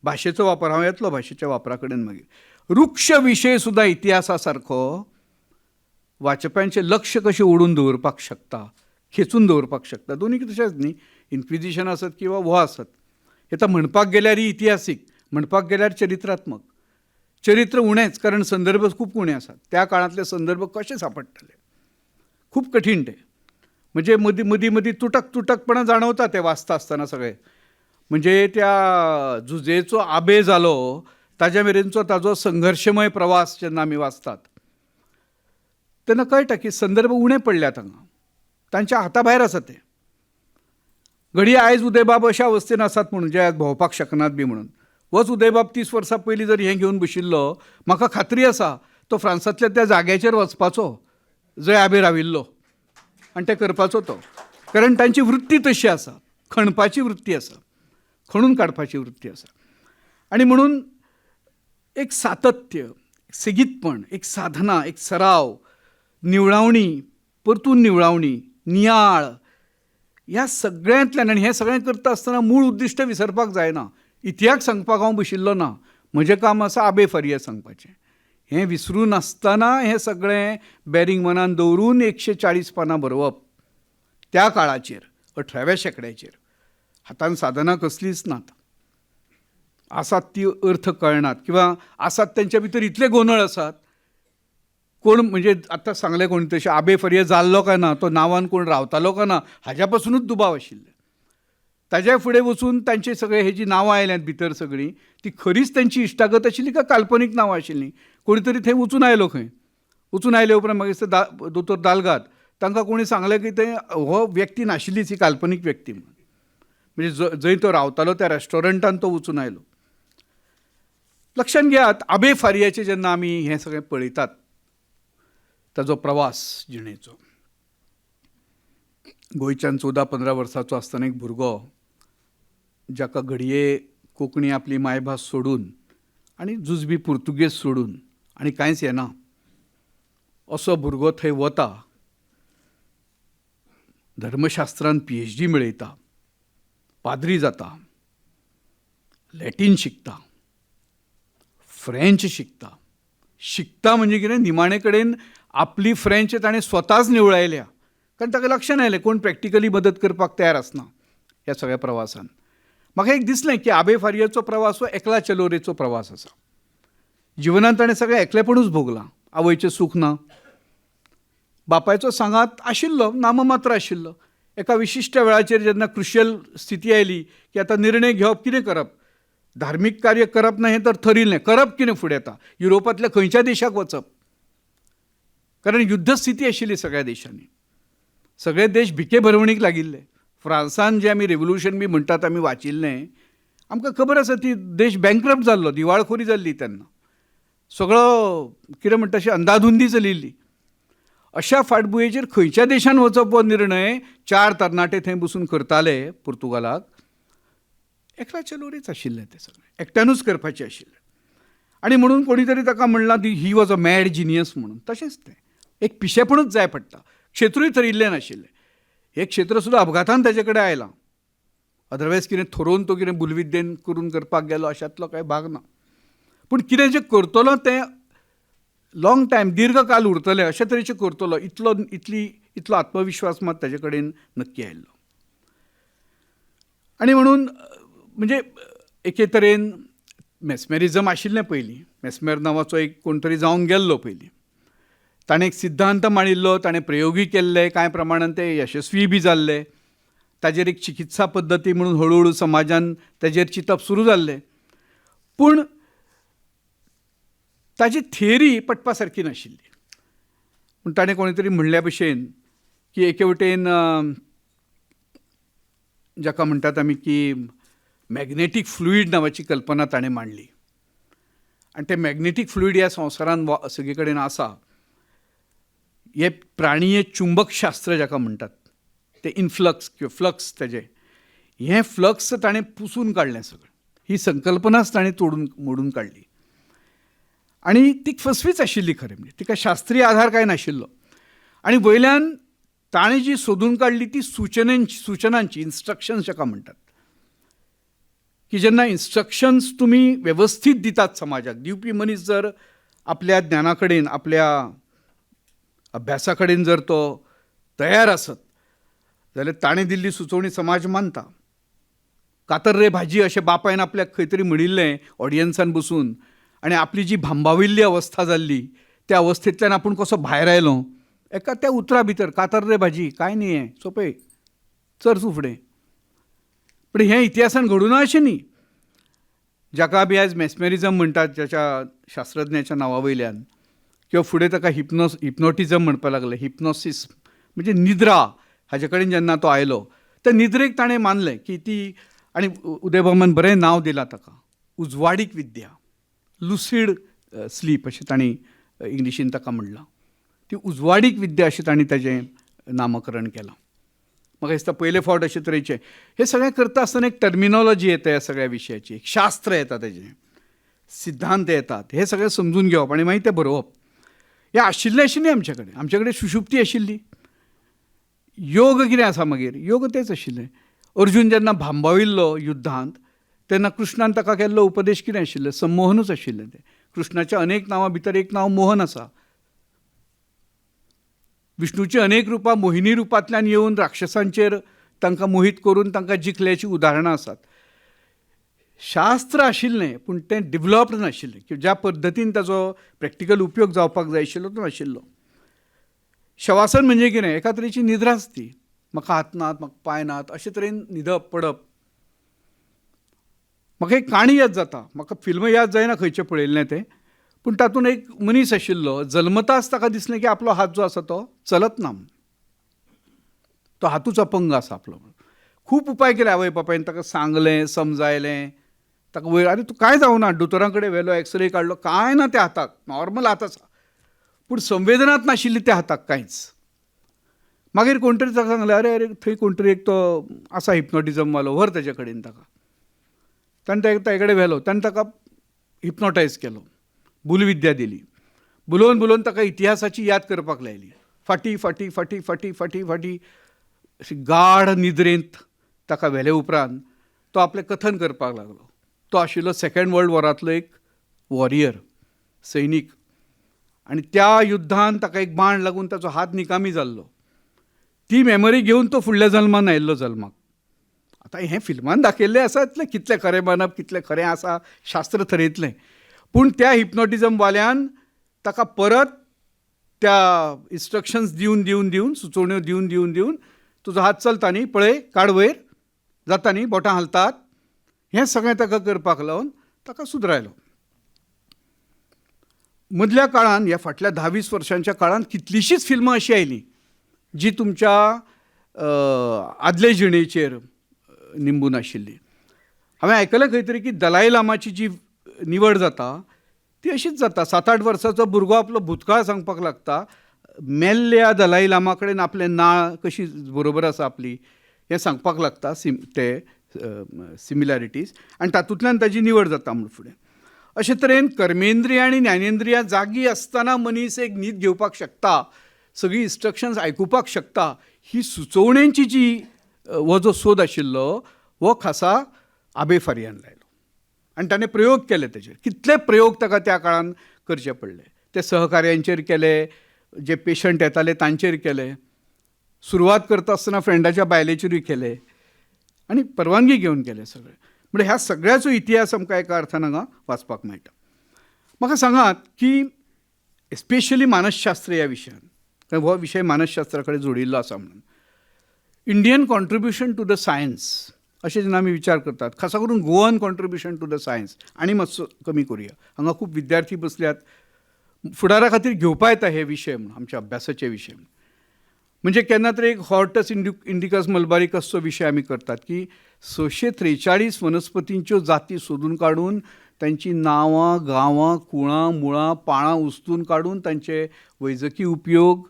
भाशेचो वापर, हांव येतलो भाशेच्या वापरा कडेन मागीर. वृक्ष विशय सुद्दां इतिहासा सारको वाचप्यांचें लक्ष कशें ओडून दवरपाक शकता, खेचून दवरपाक शकता. दोनूय तशेंच न्ही, इन्क्विजिशन आसत किंवा हो आसत, आतां म्हणपाक गेल्यार इतिहासीक, म्हणपाक गेल्यार चरित्रात्मक. चरित्र उणेंच, कारण संदर्भ खूब उणे आसात. त्या काळांतले संदर्भ कशे सांपडटले, खूब कठीण ते. म्हणजे मदीं मदीं मदीं तुटक तुटकपणा जाणवता ते वाचता आसतना सगळें. म्हणजे त्या जुजेचो आबे जालो ताज्या मेरेनचो ताजो संघर्शमय प्रवास जेन्ना आमी वाचतात तेन्ना कळटा की संदर्भ उणे पडल्यात हांगा, तांच्या हाता भायर आसा तें. घडये आयज उदयबाब अशा अवस्थेन आसात म्हणून जे आयज भोंवपाक शकनात बी म्हणून, होच उदयबाब 30 वर्सां पयलीं जर हें घेवन बशिल्लो, म्हाका खात्री आसा तो फ्रांसांतल्या त्या जाग्याचेर वचपाचो जंय आबे राविल्लो आनी तें करपाचो तो. कारण तांची वृत्ती तशी आसा, खणपाची वृत्ती आसा, खणून काडपाची वृत्ती आसा. आनी म्हणून एक सातत्य, सेगीतपण, एक साधना, एक सराव, निवळावणी, परतून निवळावणी, नियाळ, ह्या सगळ्यांतल्यान, आनी हें सगळें करता आसतना मूळ उद्दिश्ट विसरपाक जायना. इतिहास सांगपाक हांव बशिल्लो ना, म्हजें काम आसा आबे फारिया सांगपाचें. हें विसरूं नासतना हें सगळें बॅरींग मनान दवरून 140 पानां बरोवप त्या काळाचेर, 18व्या शेंकड्याचेर, हातान साधनां कसलींच नात, आसात ती अर्थ कळनात किंवा आसात तेंच्या भितर इतले गोंदळ आसात. कोण म्हणजे आतां सांगलें कोणी तशें आबे फारिया जाल्लो काय ना, तो नांवान कोण रावतालो काय ना, हाज्या पासुनूच दुबाव आशिल्ले. ताज्या फुडें वचून तांचे सगळे हे जी नांवां आयल्यांत भितर सगळीं, ती खरीच तांची इश्टागत आशिल्ली काय काल्पनीक नांवां आशिल्लीं? कोणी तरी थंय वचून आयलो खंय, वचून आयले उपरांत मागीर दोतोर दालगाद तांकां कोणी सांगलें की ते हो व्यक्ती नाशिल्लीच, ही काल्पनीक व्यक्ती म्हणून. म्हणजे जंय तो रावतालो त्या रेस्टॉरंटान तो वचून आयलो. लक्षांत घेयात, आबे फारियाचें जेन्ना आमी हें सगळें पळयतात, ताजो प्रवास जिणेचो, गोंयच्यान 14-15 वर्सांचो आसतना एक भुरगो जाका घडये कोंकणी आपली मायभास सोडून आनी जुजबी पुर्तुगेज सोडून आनी कांयच येना असो भुरगो थंय वता, धर्मशास्त्रान PhD मेळयता, पाद्री जाता, लॅटीन शिकता, फ्रेंच शिकता. शिकता म्हणजे कितें, निमाणे कडेन आपली फ्रेंच ताणें स्वताच निवळायल्या, कारण ताका लक्षांत आयलें कोण प्रॅक्टिकली मदत करपाक तयार आसना ह्या सगळ्या प्रवासान. म्हाका एक दिसलें की आबे फारियाचो प्रवास हो एकला चलोरेचो प्रवास आसा. जिवनांत ताणें सगळें एकलेपणूच भोगलां, आवयचें सूख ना, बापायचो सांगात आशिल्लो, नाममात्र आशिल्लो. एका विशिश्ट वेळाचेर जेन्ना क्रुशियल स्थिती आयली की आतां निर्णय घेवप कितें करप, धार्मीक कार्य करप ना हें तर थरिल्लें, करप कितें फुडें आतां, युरोपांतल्या खंयच्या देशाक वचप, कारण युद्धस्थिती आशिल्ली सगळ्या देशांनी, सगळे देश भिके भरवणीक लागिल्ले. फ्रांसान जें आमी रेवोल्युशन बी म्हणटात आमी वाचिल्लें, आमकां खबर आसा ती देश बँकरप्ट जाल्लो, दिवाळखोरी जाल्ली तेन्ना, सगळो कितें म्हणटा अशी अंदाधुंदी चलिल्ली. अशा फाटभुंयेचेर खंयच्या देशान वचप हो निर्णय 4 तरणाटे थंय बसून करताले पुर्तुगालाक. एकला चलोरीच आशिल्लें तें सगळें, एकट्यानूच करपाचें आशिल्लें. आनी म्हणून कोणी तरी ताका म्हणलां ती he was a mad genius म्हणून. तशेंच तें एक पिशेपणूच जाय पडटा, क्षेत्रूय थरिल्लें नाशिल्लें. हें क्षेत्र सुद्दां अपघातान ताजे कडेन आयलां, अदरवायज कितें थरोवन तो कितें बुलविद्येन करून करपाक गेलो अशांतलो कांय भाग ना. पूण कितें जें करतलो तें लॉंग टायम, दीर्घकाल उरतलें अशे तरेचें करतलो इतलो इतली इतलो आत्मविश्वास मात ताजे कडेन नक्की आयिल्लो. आनी म्हणून म्हणजे एके तरेन मेस्मेरिजम आशिल्लें पयलीं, मेस्मेर नांवाचो एक कोण तरी जावन गेल्लो पयलीं, ताणें एक सिद्धांत मांडिल्लो, ताणें प्रयोगूय केल्ले, कांय प्रमाणान ते यशस्वी बी जाल्ले. ताजेर एक चिकित्सा पद्दती म्हणून हळुहळू समाजान ताजेर चिंतप सुरू जाल्लें. पूण ताजी थियरी पटपा सारकी नाशिल्ली. पूण ताणें कोणें तरी म्हणल्या भशेन की एके वटेन जाका म्हणटात आमी की मॅग्नेटीक फ्लुईड नांवाची कल्पना ताणें मांडली आनी तें मॅग्नेटीक फ्लुईड ह्या संवसारांत सगळे कडेन आसा. हें प्राणीय चुंबकशास्त्र जाका म्हणटात तें इनफ्लक्स किंवा फ्लक्स, ताजें हें फ्लक्स ताणें पुसून काडलें सगळें, ही संकल्पनाच ताणें तोडून मोडून काडली. आनी ती फसवीच आशिल्ली खरें म्हणजे, तिका शास्त्रीय आधार कांय नाशिल्लो. आनी वयल्यान ताणें जी सोदून काडली ती सुचनांची, इन्स्ट्रक्शन्स जाका म्हणटात, की जेन्ना इन्स्ट्रक्शन्स तुमी वेवस्थीत दितात समाजाक, दिवपी मनीस जर आपल्या ज्ञाना कडेन, आपल्या अभ्यासा कडेन जर तो तयार आसत जाल्यार ताणें दिल्ली सुचोवणी समाज मानता. कातर रे भाजी अशें बापायन आपल्याक खंय तरी म्हणिल्लें ऑडियन्सान बसून, आनी आपली जी भांबाविल्ली अवस्था जाल्ली त्या अवस्थेंतल्यान आपूण कसो भायर आयलो एका त्या उतरा भितर, कातर रे भाजी कांय न्ही हें सोंपें, चर तूं फुडें. पूण हें इतिहासान घडूना अशें न्ही. जाका बी आयज मेस्मेरिजम म्हणटात ज्याच्या शास्त्रज्ञाच्या नांवा वयल्यान, किंवा फुडें ताका हिप्नोटिजम म्हणपाक लागले, हिप्नोसिस म्हणजे निद्रा, हाजे कडेन जेन्ना तो आयलो त्या निद्रेक ताणें मानलें की ती, आनी उदयबाबान बरें नांव दिलां ताका, उजवाडीक विद्या, लुसीड स्लीप अशें तांणी इंग्लिशीन ताका म्हणलां. ती उजवाडीक विद्या अशें तांणी ताजें नामकरण केलां. म्हाका दिसता पयले फावट अशे तरेचें हें सगळें करता आसतना एक टर्मिनॉलॉजी येता ह्या सगळ्या विशयाची, एक शास्त्र येता, ताजें सिद्धांत येतात, हें सगळें समजून घेवप आनी मागीर तें बरोवप. हें आशिल्लें अशें न्ही आमचे कडेन, आमचे कडेन सुशुप्ती आशिल्ली. योग कितें आसा मागीर, योग तेंच आशिल्लें. अर्जुन जेन्ना भांबाविल्लो युद्धांत तेन्ना कृष्णान ताका केल्लो उपदेश कितें आशिल्लें, संमोहनूच आशिल्लें तें. कृष्णाच्या अनेक नांवां भितर एक नांव मोहन आसा. विष्णूची अनेक रुपां मोहिनी रुपांतल्यान येवन राक्षसांचेर तांकां मोहीत करून तांकां जिखल्याचीं उदाहरणां आसात. शास्त्र आशिल्लें पूण तें डिवलप्ड नाशिल्लें, किंवा ज्या पद्दतीन ताचो प्रॅक्टिकल उपयोग जावपाक जाय आशिल्लो तो नाशिल्लो. शवासन म्हणजे कितें, एका तरेची निद्राच ती, म्हाका हात नात, म्हाका पांय नात, अशे तरेन न्हिदप पडप. म्हाका एक काणी याद जाता, म्हाका फिल्म याद जायना खंयचें पळयल्लें तें, पूण तातूंत एक मनीस आशिल्लो, जल्मताच ताका दिसलें की आपलो हात जो आसा तो चलत ना, तो हातूच अपंग आसा आपलो. खूब उपाय केले आवय बापायन, ताका सांगलें, समजायलें, ताका वयर, आरे तूं कांय जावना, दोतोरां कडेन व्हेलो, एक्सरे काडलो, कांय ना त्या हाताक, नॉर्मल हात आसा, पूण संवेदनाच नाशिल्ली त्या हाताक कांयच. मागीर कोण तरी ताका सांगलें, अरे अरे थंय कोण तरी एक तो आसा हिप्नोटिजम वालो, व्हर ताजे कडेन ताका. ताणें ताजे कडेन व्हेलो, ताणें ताका हिप्नोटायज केलो, भूलविद्या दिली. बुलोवन बुलोवन ताका इतिहासाची याद करपाक लायली. फाटीं फाटीं फाटीं फाटीं फाटीं फाटीं अशी गाढ निद्रेंत ताका व्हेले उपरांत तो आपलें कथन करपाक लागलो. तो आशिल्लो सेकेंड वर्ल्ड वॉरांतलो एक वॉरियर, सैनीक, आनी त्या युद्धान ताका एक बाण लागून ताचो हात निकामी जाल्लो. ती मेमरी घेवन तो फुडल्या जल्मान आयिल्लो जल्माक. आतां हें फिल्मान दाखयल्लें आसा, इतलें कितलें खरें मानप, कितलें खरें आसा शास्त्र थरयतलें. पूण त्या हिप्नोटिजम वाल्यान ताका परत त्या इन्स्ट्रक्शन्स दिवन दिवन दिवन, सुचोवण्यो दिवन दिवन दिवन, तुजो हात चलता न्ही पळय, काड वयर, जाता न्ही, बोटां हालतात, हें सगळें ताका करपाक लावन ताका सुदरायलो. मदल्या काळान, ह्या फाटल्या 10-20 वर्सांच्या काळान कितलींशींच फिल्मां अशीं आयलीं जी तुमच्या आदले जिणेचेर निंबून आशिल्ली. हांवें आयकलें खंय तरी की दलाई लामाची जी निवड जाता ती अशीच जाता. 7-8 वर्सांचो भुरगो आपलो भूतकाळ सांगपाक लागता, मेल्ल्या दलाई लामा कडेन आपलें नाळ कशी बरोबर आसा आपली हें सांगपाक लागता, ते सिमिलॅरिटीज, आनी तातूंतल्यान ताजी निवड जाता म्हूण फुडें. अशे तरेन कर्मेंद्रियां आनी ज्ञानेंद्रियां जागी आसतना मनीस एक न्हीद घेवपाक शकता, सगळीं इन्स्ट्रक्शन्स आयकुपाक शकता. ही सुचोवण्यांची जी हो जो सोद आशिल्लो हो खासा आबे फारियान लायलो आनी ताणें प्रयोग केले तेजेर. कितले प्रयोग ताका त्या काळान करचे पडले. ते सहकार्यांचेर केले, जे पेशंट येताले तांचेर केले, सुरवात करता आसतना फ्रेंडाच्या बायलेचेरूय केले आनी परवानगी घेवन केले सगळे. म्हणजे ह्या सगळ्याचो इतिहास आमकां एका अर्थान हांगा वाचपाक मेळटा. म्हाका सांगात की स्पेशली मानसशास्त्र ह्या विशयान, कारण हो विशय मानसशास्त्रा कडेन जोडिल्लो आसा म्हणून, Indian contribution to the science अशें जेन्ना आमी विचार करतात, खासा करून Goan contribution to the science, आनी मातसो कमी करुया, हांगा खूब विद्यार्थी बसल्यात, फुडारा खातीर घेवपा येता हे विशय म्हणून, आमच्या अभ्यासाचे विशय म्हणून. म्हणजे केन्ना तरी एक हॉर्टस इंडिकस मलबारिकसचो विशय आमी करतात की 643 वनस्पतींच्यो जाती सोदून काडून तांची नांवां, गांवां, कुळां, मुळां, पाळां उस्तून काडून तांचे वैजकी उपयोग,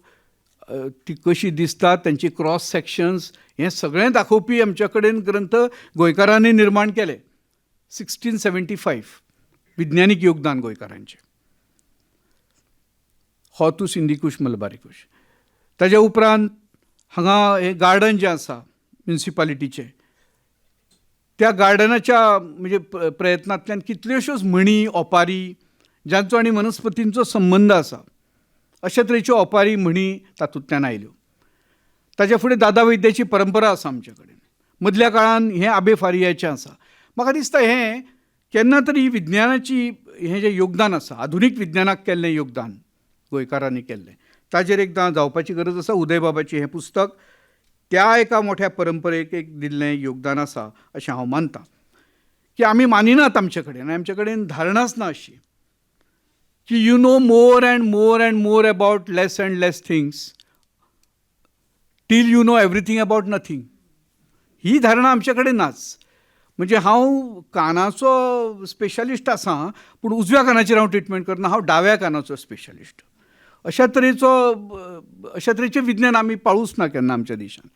ती कशी दिसतात, तांची क्रॉस सेक्शन्स, हें सगळें दाखोवपी आमच्या कडेन ग्रंथ गोंयकारांनी निर्माण केले. 1675 विज्ञानीक योगदान गोंयकारांचें, हॉतूस इंडिकूश मलबारिकूश. ताज्या उपरांत हांगा हें गार्डन जें आसा म्युनिसिपालिटीचें, त्या गार्डनाच्या म्हणजे प्रयत्नांतल्यान कितल्योश्योच म्हणी, ओपारी जांचो आनी वनस्पतींचो संबंद आसा अशे तरेच्यो ओपारी म्हणी तातूंतल्यान आयल्यो. ताज्या फुडें दादा वैद्याची परंपरा आसा आमचे कडेन. मदल्या काळान हें आबे फारियाचें आसा. म्हाका दिसता हें केन्ना तरी विज्ञानाची हें जें योगदान आसा, आधुनीक विज्ञानाक केल्लें योगदान गोंयकारांनी केल्लें, ताजेर एकदां जावपाची गरज आसा. उदयबाबाचें हें पुस्तक त्या एका मोठ्या परंपरेक एक दिल्लें योगदान आसा अशें हांव मानतां. की आमी मानिनात आमचे कडेन, आनी आमचे कडेन धारणाच ना अशी की you know more and more and more about less and less things till you know everything about nothing. ही धारणा आमचे कडेन नाच. म्हणजे हांव कानाचो स्पेशलिस्ट आसा, पूण उजव्या कानाचेर हांव ट्रिटमेंट करना, हांव डाव्या कानाचो स्पेशलिस्ट. अशा तरेचो अशा तरेचें विज्ञान आमी पाळूच ना केन्ना आमच्या देशान.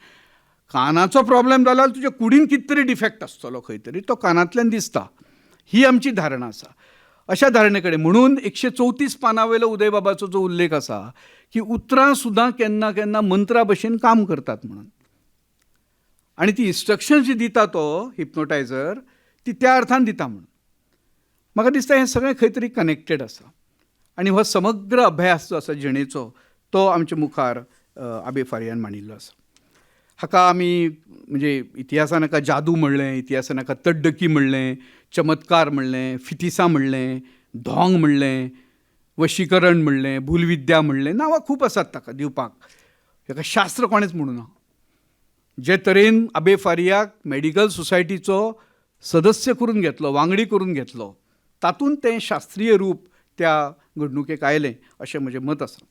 कानाचो प्रॉब्लेम जाल्यार तुज्या कुडीन कितें तरी डिफेक्ट आसतलो खंय तरी, तो कानांतल्यान दिसता, ही आमची धारणा आसा. अशा धारणे कडेन म्हणून 134 पानां वयलो उदयबाबाचो जो उल्लेख आसा की उतरां सुद्दां केन्ना केन्ना मंत्रा भशेन काम करतात म्हणून, आनी ती इन्स्ट्रक्शन जी दिता तो हिप्नोटायझर ती त्या अर्थान दिता म्हणून. म्हाका दिसता हें सगळें खंय तरी कनेक्टेड आसा आनी हो समग्र अभ्यास जो आसा जिणेचो तो आमच्या मुखार आबे फारियान मांडिल्लो आसा. हाका आमी म्हणजे इतिहासान हाका जादू म्हणलें, इतिहासान हाका तड्डकी म्हणलें, चमत्कार म्हणलें, फितिसां म्हणलें, धोंग म्हणलें, वशीकरण म्हणलें, भूलविद्या म्हणलें, नांवां खूब आसात ताका दिवपाक. हाका शास्त्र कोणेंच म्हणूं ना. जे तरेन आबे फारियाक मेडिकल सोसायटीचो सदस्य करून घेतलो, वांगडी करून घेतलो, तातूंत तें शास्त्रीय रूप त्या घडणुकेक आयलें अशें म्हजें मत आसा.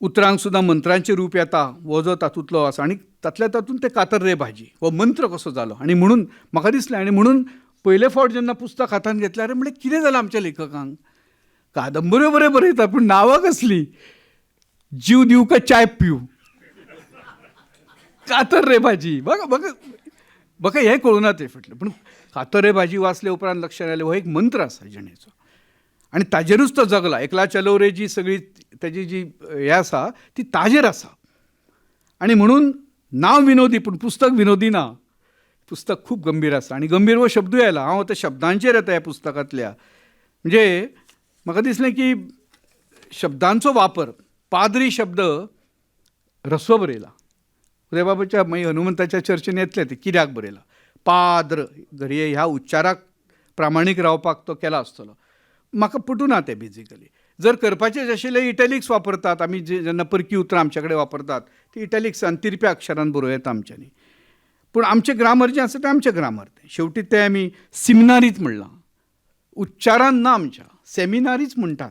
उतरांक सुद्दां मंत्रांचें रूप येता हो जो तातूंतलो आसा, आनी तातल्या तातूंत तें कातर रे भाजी हो मंत्र कसो जालो. आनी म्हणून म्हाका दिसलें, आनी म्हणून पयले फावट जेन्ना पुस्तक हातांत घेतलें, अरे म्हणलें कितें जालां आमच्या लेखकांक, कादंबऱ्यो बऱ्यो बरयता पूण नांवां कसलीं, जीव दिवं का चाय पिवं. कातर रे भाजी बघा बघा बघा हें कळूना तें फाटलें. पूण कातर रे भाजी वाचले उपरांत लक्षांत आयलें हो एक मंत्र आसा जिणेचो आनी ताजेरूच तो जगला. एकला चलो रे जी सगळी ताजी जी हें आसा ती ताजेर आसा. आनी म्हणून नांव विनोदी पूण पुस्तक विनोदी ना, पुस्तक खूब गंभीर आसा. आनी गंभीर हो शब्दूय आयला. हांव आतां शब्दांचेर येता ह्या पुस्तकांतल्या. म्हणजे म्हाका दिसलें की शब्दांचो वापर, पाद्री शब्द ऱ्हस्व बरयला, उदयबाबाच्या मागीर हनुमंताच्या चर्चेन येतलें तें कित्याक बरयला. पाद्र घडये ह्या उच्चाराक प्रामाणीक रावपाक तो केला आसतलो, म्हाका पटूना तें. बेजिकली जर करपाचें आशिल्लें इटॅलिक्स वापरतात आमी, जेन्ना परकी उतरां आमचे कडेन वापरतात ती इटॅलिक्सान तिरप्या अक्षरान बरोवं येता आमच्यांनी. पूण आमचें ग्रामर जें आसा तें आमचें ग्रामर तें शेवटी तें आमी सिमिनारीच म्हणलां, उच्चारान ना आमच्या, सेमिनारीच म्हणटात.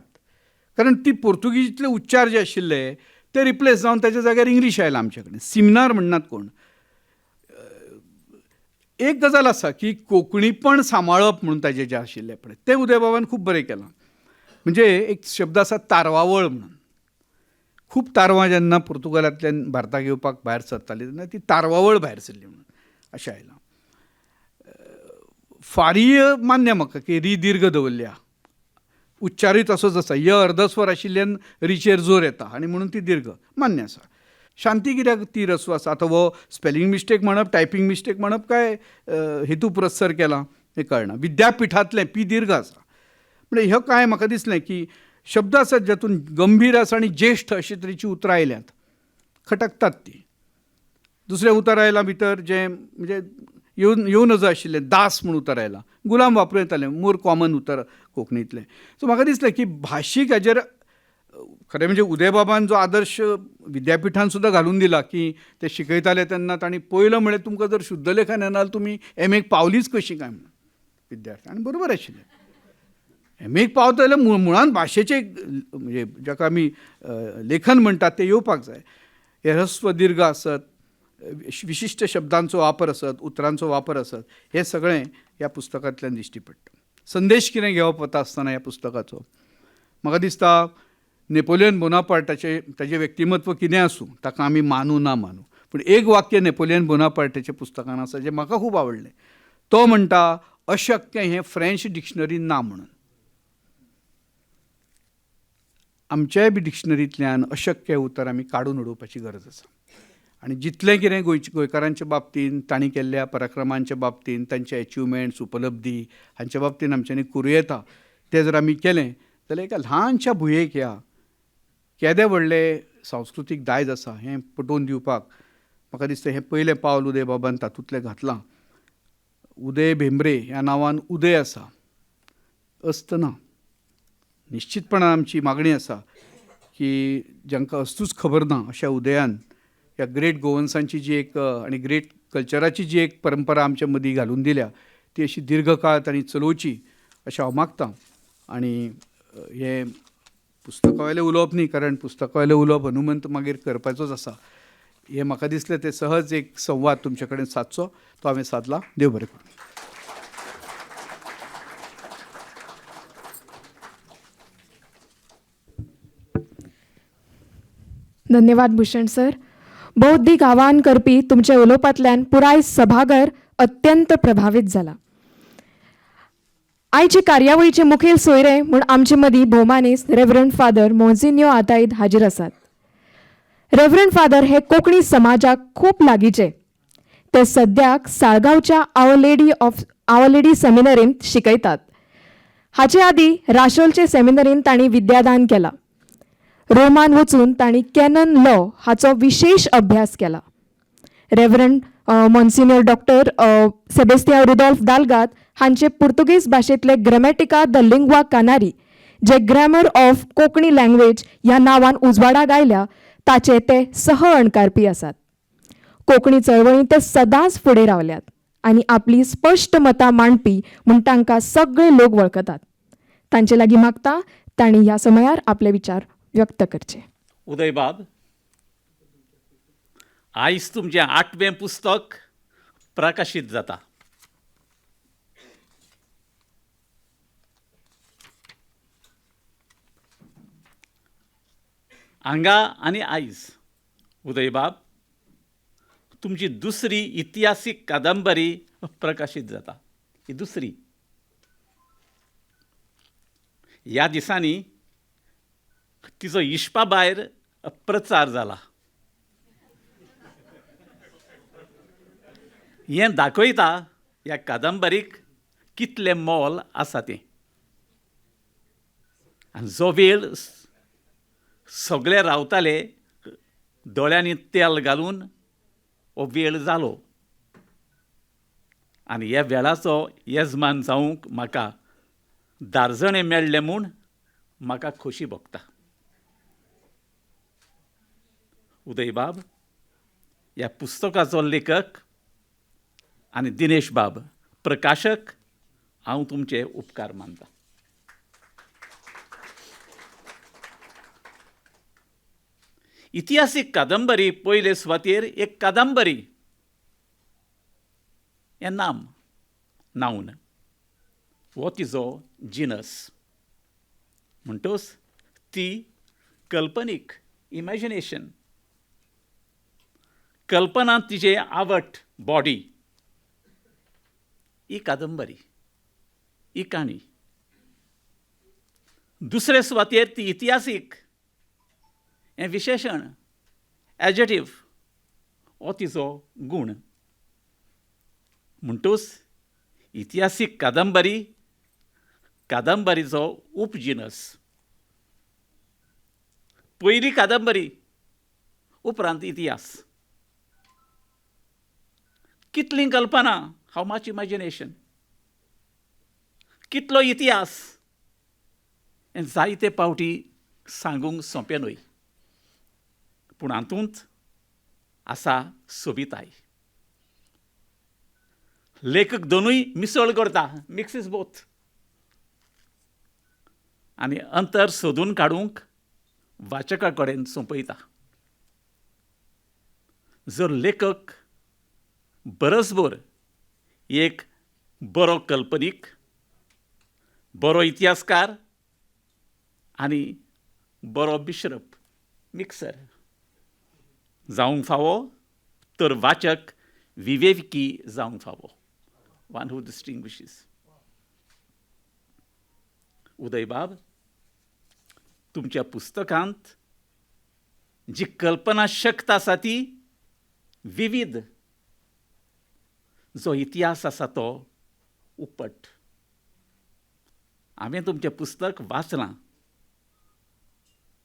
कारण ती पोर्तुगीजींतले उच्चार जे आशिल्ले ते रिप्लेस जावन ताच्या जाग्यार इंग्लीश आयला आमचे कडेन. सिमिनार म्हणनात कोण. एक गजाल आसा की कोंकणीपण सांबाळप म्हणून ताजें जें आशिल्लें पळय तें उदयबाबान खूब बरें केलां. म्हणजे एक शब्द आसा तारवावळ म्हणून. खूब तारवां जेन्ना पुर्तुगालांतल्यान भारताक येवपाक भायर सरतालीं तेन्ना ती तारवावळ भायर सरली म्हणून अशें आयलां. फारीय मान्य म्हाका की री दीर्घ दवरल्या, उच्चारूय तसोच आसा, य अर्दस्वर आशिल्ल्यान रिचेर जोर येता आनी म्हणून ती दीर्घ मान्य आसा. शांती कित्याक ती रस्व आसा, आतां हो स्पेलिंग मिस्टेक म्हणप, टायपींग मिस्टेक म्हणप काय हेतू पुरस्सर केलां हें कळना. विद्यापिठांतलें पी दीर्घ आसा. म्हणजे ह्यो कांय म्हाका दिसलें की शब्द आसात जातूंत गंभीर आसा आनी ज्येश्ठ अशे तरेचीं उतरां आयल्यांत, खटकतात तीं. दुसरें उतर आयलां भितर जें म्हणजे येवन नजो आशिल्लें, दास म्हूण उतर आयलां, गुलाम वापरूं येतालें, मोर कॉमन उतर कोंकणींतलें. सो म्हाका दिसलें की भाशीक हाजेर खरें म्हणजे उदयबाबान जो आदर्श विद्यापिठान सुद्दां घालून दिला की ते शिकयताले तेन्ना तांणी पयलो म्हळें तुमकां जर शुद्धलेखन येना जाल्यार तुमी एम एक पावलीच कशी काय म्हणून विद्यार्थी. आनी बरोबर आशिल्लें, एम एक पावता जाल्यार मुळान भाशेचें म्हणजे जाका आमी लेखन म्हणटात तें येवपाक जाय. हे ह्रस्व दीर्घ आसत, विशिश्ट शब्दांचो वापर आसत, उतरांचो वापर आसत, हें सगळें ह्या पुस्तकांतल्यान दिश्टी पडटा. संदेश कितें घेवप वता आसतना ह्या पुस्तकाचो म्हाका दिसता नेपोलियन बोनापार्टाचें ताजें व्यक्तिमत्व कितें आसूं, ताका आमी मानू ना मानू, पूण एक वाक्य नेपोलियन बोनापार्टाच्या पुस्तकान आसा जें म्हाका खूब आवडलें. तो म्हणटा अशक्य हें फ्रेंच डिक्शनरीन ना म्हणून. आमच्याय बी डिक्शनरींतल्यान अशक्य उतर आमी काडून उडोवपाची गरज आसा. आनी जितलें कितें गोंयकारांच्या बाबतींत तांणी केल्ल्या पराक्रमांच्या बाबतींत, तांचे एचिवमेंट्स, उपलब्धी हांच्या बाबतींत आमच्यांनी करूं येता, तें जर आमी केलें जाल्यार एका ल्हानशा भुंयेक ह्या केदें व्हडलें सांस्कृतीक दायज आसा हें पटोवन दिवपाक म्हाका दिसता हें पयलें पावल उदयबाबान तातूंतलें घातलां. उदय भेंब्रे ह्या नांवान उदय आसा, अस्त ना. निश्चितपणान आमची मागणी आसा की जांकां अस्तूच खबर ना अशा उदयान ह्या ग्रेट गोवन्सांची जी एक आनी ग्रेट कल्चराची जी एक परंपरा आमच्या मदीं घालून दिल्या ती अशी दीर्घकाळ तांणी चलोवची अशें हांव मागतां. आनी हें पुस्तका वयलें उलोवप न्ही, कारण पुस्तका वयलें उलोवप हनुमंत मागीर करपाचोच आसा. हें म्हाका दिसलें तें सहज एक संवाद तुमचे कडेन सादचो, तो हांवें सादला. देव बरें करूं. धन्यवाद भूषण सर. बौद्धीक आवाहन करपी तुमच्या उलोवपांतल्यान पुराय सभाघर अत्यंत प्रभावीत जाला. आयचे कार्यावळीचे मुखेल सोयरे म्हूण आमचे मदीं भोवमानेस्त रेवरंड फादर मोन्सिन्यो आताईद हाजीर आसात. रेवरंड फादर हे कोंकणी समाजाक खूब लागींचे. ते सद्याक साळगांवच्या our lady सेमिनरींत शिकयतात. हाचे आदीं राशोलचे सेमिनरींत तांणी विद्यादान केलां. रोमान वचून तांणी कॅनन लॉ हाचो विशेश अभ्यास केला. Reverend Monsignor doctor Sebastiao Rudolf Dalgado हांचे पुर्तुगेज भाशेंतले ग्रॅमॅटिका the lingua कानारी जे ग्रॅमर ऑफ कोंकणी लँग्वेज ह्या नांवान उजवाडाक आयल्या ताचे ते सह अणकारपी आसात. कोंकणी चळवळींत ते सदांच फुडें रावल्यात आनी आपली स्पश्ट मतां मांडपी म्हूण तांकां सगळे लोक वळखतात. तांचे लागीं मागता तांणी ह्या समयार आपले विचार व्यक्त करचे. उदयबाब, आयज तुमचें 8वें पुस्तक प्रकाशीत जाता. हांगा आनी आयज उदयबाब तुमची दुसरी इतिहासीक कादंबरी प्रकाशीत जाता. ही दुसरी. ह्या दिसांनी तिचो हिशपा भायर प्रचार जाला. हें दाखयता ह्या कादंबरीक कितलें मोल आसा तें. आनी जो वेळ सगळे रावताले दोळ्यांनी तेल घालून हो वेळ जालो आनी ह्या वेळाचो येजमान जावंक म्हाका दारजणें मेळ्ळें म्हूण म्हाका खोशी भोगता. उदयबाब ह्या पुस्तकाचो लेखक आनी दिनेश बाब प्रकाशक, हांव तुमचे उपकार मानता. इतिहासीक कादंबरी पयले सुवातेर एक कादंबरी हें नाम नावन हो तिजो जिनस म्हणटच ती कल्पनीक इमॅजिनेशन, कल्पना तिजे आवट बॉडी ही कादंबरी, ही काणी. दुसरे सुवातेर ती इतिहासीक हें विशेशण एडजेटीव हो तिचो गूण. म्हणटूच इतिहासीक कादंबरी कादंबरीचो उपजिनस. पयली कादंबरी उपरांत इतिहास. कितली कल्पना, how much imagination, कितलो इतिहास, हें जायते पावटी सांगूंक सोंपें न्हय, पूण हातूंत आसा सोबिताय. लेखक दोनूय मिसळ करता, मिक्सीस बोथ, आनी अंतर सोदून काडूंक वाचका कडेन सोंपयता. जर लेखक बरसभर एक बरो कल्पनीक, बरो इतिहासकार आनी बरो मिश्रप मिक्सर जावंक फावो तर वाचक विवेकी जावंक फावो, वन हू डिस्टिंग्विशीस. उदयबाब, तुमच्या पुस्तकांत जी कल्पना शक्त आसा ती विविध, जो इतिहास आसा तो उपट. हांवें तुमचें पुस्तक वाचलां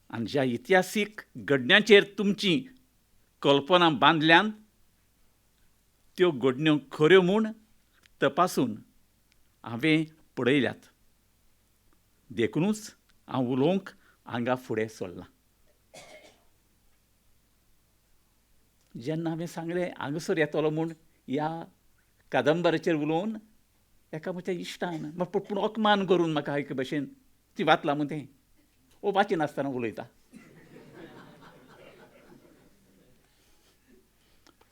आनी ज्या इतिहासीक घडण्यांचेर तुमची कल्पना बांदल्यान त्यो घडण्यो खऱ्यो म्हूण तपासून हांवें पळयल्यात, देखुनूच हांव उलोवंक हांगा फुडें सरलां. जेन्ना हांवें सांगलें हांगासर येतलो म्हूण ह्या कादंबरीचेर उलोवन, एका म्हज्या इश्टान पूण अपमान करून म्हाका एके भशेन ती वाचलां म्हूण तें ओ वाचिनासतना उलयता.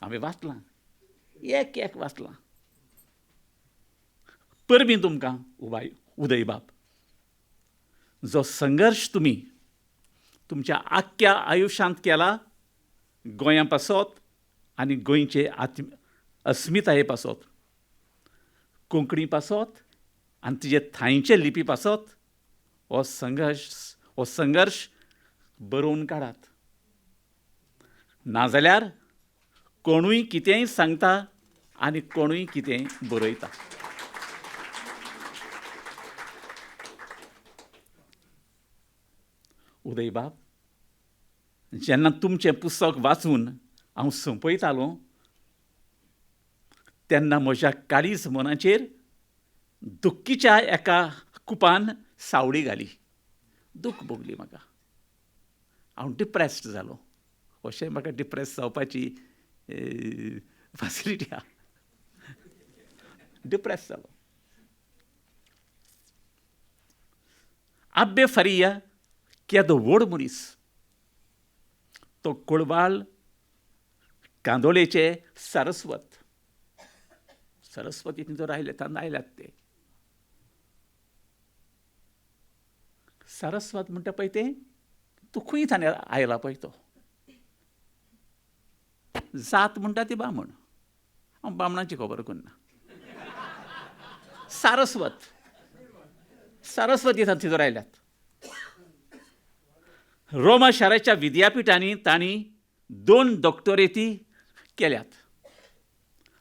हांवें वाचलां, एक एक वाचलां. परबीं तुमकां उदयबाब, जो संघर्श तुमी तुमच्या आख्ख्या आयुश्यांत केला गोंया पासत आनी गोंयचे अस्मिताये पासत, कोंकणी पासत आनी तिजे थांयचे लिपी पासत, हो संघर्श बरोवन काडात. नाजाल्यार कोणूय कितेंय सांगता आनी कोणूय कितेंय बरयता. उदयबाब, जेन्ना तुमचें पुस्तक वाचून हांव सोंपयतालों तेन्ना म्हज्या काळीज मनाचेर दुख्खीच्या एका कुपान सावळी घाली. दूख भोगली म्हाका, हांव डिप्रेस्ड जालो. अशें म्हाका डिप्रेस जावपाची फॅसिलिटी आहा. डिप्रेस जालो. आब्बे फारिया केदो व्हड मनीस, तो कोळवाळ कांदोळेचे सारस्वत, सरस्वती थंय आयले तांकां आयल्यात ते सारस्वत म्हणटा पळय तें तूं खंय थान आयला पळय तो जात म्हणटा ती बामण. हांव बामणाची खबर करना. सारस्वत, सारस्वती थंय आयल्यात. रोमा शाराच्या विद्यापिठांनी तांणी 2 डॉक्टरेती केल्यात.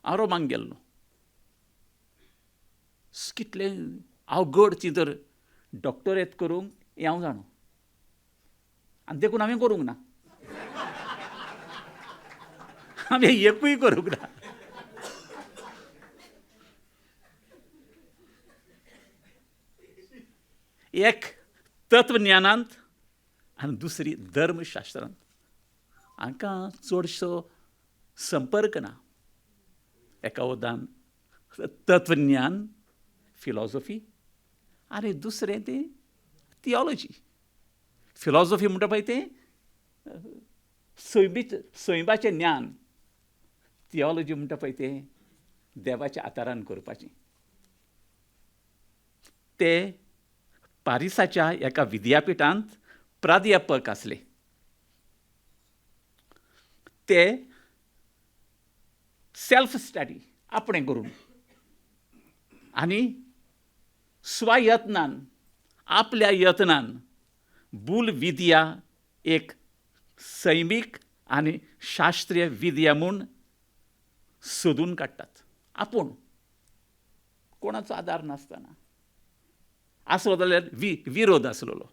हांव रोमाक गेल्लो. कितले अवघड ती तर डॉक्टरेत करूंक हें हांव जाणो, आनी देखून हांवें करूंक ना. हांवें एकूय करूंक ना. एक तत्वज्ञानांत आनी दुसरी धर्मशास्त्रांत हांकां चडसो संपर्क ना. एका वदान तत्वज्ञान फिलॉसॉफी आनी दुसरें तें थियोलॉजी. फिलॉसॉफी म्हणटा पळय तें सैमाचें ज्ञान, थियोलॉजी म्हणटा पळय तें देवाच्या आदारान करपाचें. ते पारिसाच्या एका विद्यापिठांत प्राध्यापक आसले. ते सेल्फ स्टडी आपणें करून आनी स्वयत्नान, आपल्या यत्नान बुल विद्या एक सैमीक आनी शास्त्रीय विद्या म्हूण सोदून काडटात. आपूण कोणाचो आदार नासतना, आसलो जाल्यार विरोध आसलेलो.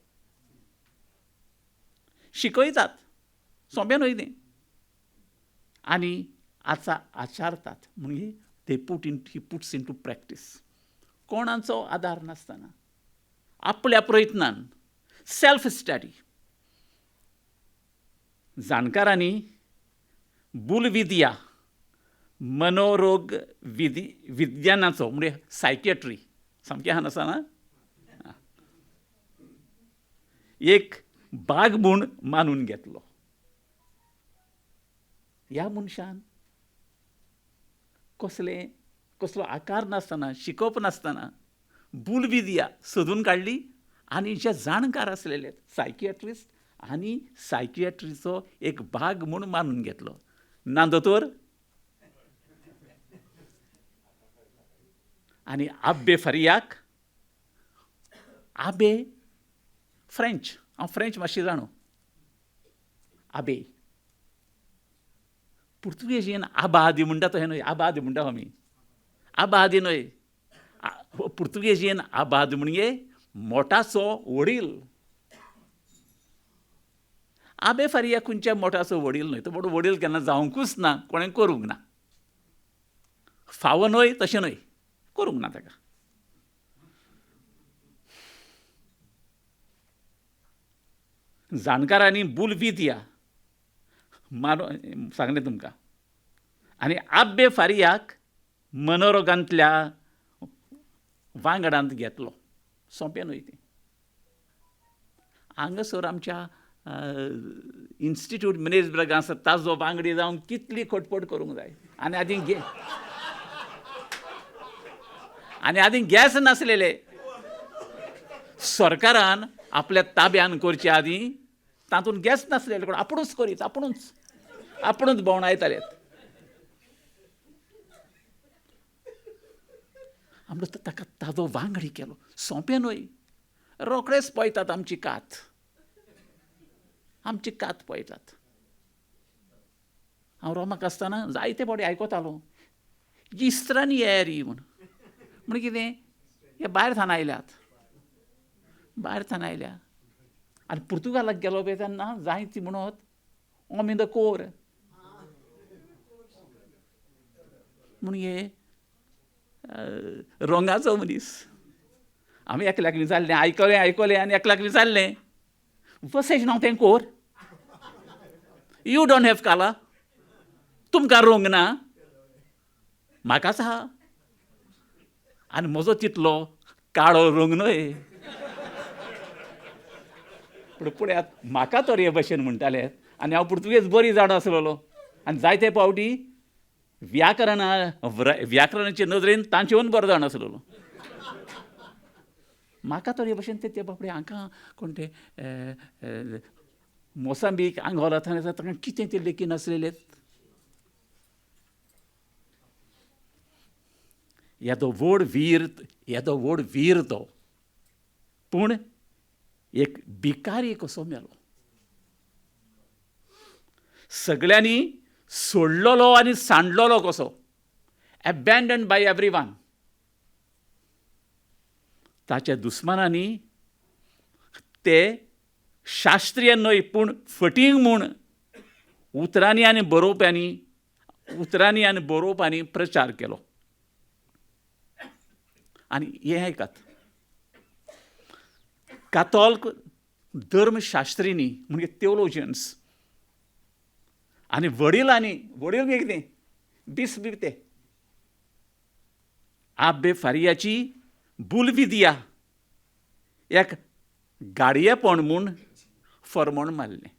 शिकयतात, सोंपें न्हय तें, आनी आचा आचारतात म्हणजे they put in he puts into practice. कोणाचो आदार नासतना आपल्या प्रयत्नान सेल्फ स्टडी. जाणकारांनी बुलविद्या मनोरोग विज्ञानाचो म्हणजे सायकियाट्री सामकें आहा आसा ना, एक भाग म्हूण मानून घेतलो. ह्या मनशान कसले कसलो आकार नासतना, शिकोवप नासतना बुलविद्या सोदून काडली आनी जे जाणकार आसलेले सायकियाट्रिस्ट आनी सायकियाट्रीचो एक भाग म्हूण मानून घेतलो. ना दोतोर आनी आब्बे फरियाक, आबे फ्रेंच, हांव फ्रेंच मातशी जाणो, आबे पुर्तुगेजीन आबादी म्हणटा तशें न्हय, आबादी म्हणटा आमी, आबादी न्हय, पुर्तुगेजीन आबाद म्हणजे मोटाचो वडील. आबे फारिया खंयच्या मोटाचो वडील न्हय, तो मोटो वडील केन्ना जावंकूच ना, कोणें करूंक ना, फावो न्हय तशें न्हय, करूंक ना ताका. जाणकारांनी बुलविद्या मानून सांगलें तुमकां आनी आब्बे फारियाक मनोरोगांतल्या वांगडांत घेतलो. सोंपें न्हय तें. हांगासर आमच्या इन्स्टिट्यूट मिनेज ब्रागांस ताजो वांगडी जावन कितली खटपट करूंक जाय. आनी आदीं आनी आदीं गॅस नासलेले, सरकारान आपल्या ताब्यान करचे आदीं तातूंत गॅस नासलेले, कोण आपुणूच करीत, आपुणूच आपुणूच भोंवडायताले. आमकां ताका ताजो वांगडी केलो. सोंपें न्हय, रोखडेच पळयतात आमची कात, आमची कात पळयतात. हांव रोमाक आसतना जायते फावटी आयकतालो इस्त्रानियरी म्हूण, म्हण कितें हे भायर थान आयल्यात, भायर थान आयल्या. आनी पुर्तुगालाक गेलो पळय तेन्ना जायती म्हणत ओम इन the core म्हूण हे रंगाचो मनीस. आमी एकल्याक विचारलें, आयकलें आयकलें आनी एकल्याक विचारलें, वसेज नांव तें core, you don't have काला, तुमकां रंग ना, म्हाकाच आहा, आनी म्हजो तितलो काळो रंग न्हय. पूण पळयात म्हाका तर हे भशेन म्हणटाले. आनी हांव पुर्तुगेज बरी जाण आसलेलो आनी जायते फावटी व्याकरणाचे नदरेन तांचेहून बरो जाण आसलेलो. म्हाका तर हे भशेन ते बाबडे हांकां कोण ते मोसांबीक आंगोला थंय तांकां कितें ते लेखी नासलेले. येदो व्हड वीर, येदो व्हड वीर तो, पूण एक भिकारी कसो मेलो. सगळ्यांनी सोडलेलो आनी सांडलेलो कसो, एबॅन्डन्ड बाय एवरी वन. ताच्या दुस्मानांनी ते शास्त्रीय न्हय पूण फटींग म्हूण उतरांनी आनी बरोवप्यांनी, उतरांनी आनी बरोवपांनी प्रचार केलो. आनी हें आयकात, कातोल्क धर्मशास्त्रींनी म्हणजे थियोलॉजियन्स आनी वडिलांनी, वडील बी कितें बीस बी ते, आब्बे फारियाची बुलविद्या एक गाडयेपण म्हूण फरमण मारलें.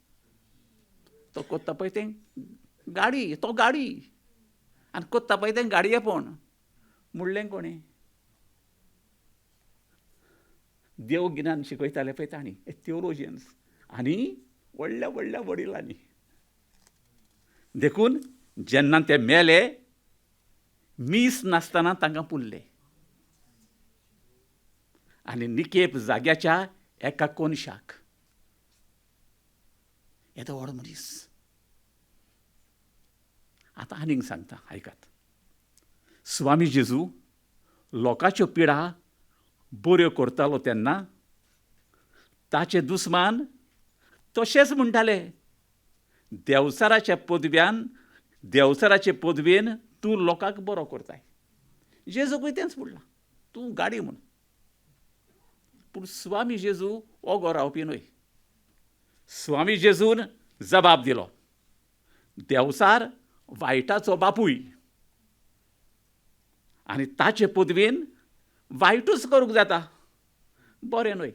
तो कोत्ता पळय तें गाडी, तो गाडी आनी कोत्ता पळय तें गाडयेपण म्हणलें कोणें? देव गिन्यान शिकयताले पळय तांणी, थियोलॉजियन्स आनी व्हडल्या व्हडल्या वडिलांनी. देखून जेन्ना ते मेले मीस नासतना तांकां पुरले आनी निकेप जाग्याच्या एका कोनशाक. येदो व्हड मनीस. आतां आनीक सांगता आयकात. स्वामी जेजू लोकांच्यो पिडा बऱ्यो करतालो तेन्ना ताचे दुस्मान तशेंच म्हणटाले, देवचाराच्या पदव्यान, देवचाराचे पदवेन तूं लोकांक बरो करताय. जेजूकूय तेंच म्हणलां, तूं गाडी म्हूण. पूण स्वामी जेजू ओगो रावपी न्हय. स्वामी जेजून जबाब दिलो, देवचार वायटाचो बापूय आनी ताचे पदवेन वायटूच करूंक जाता, बरें न्हय.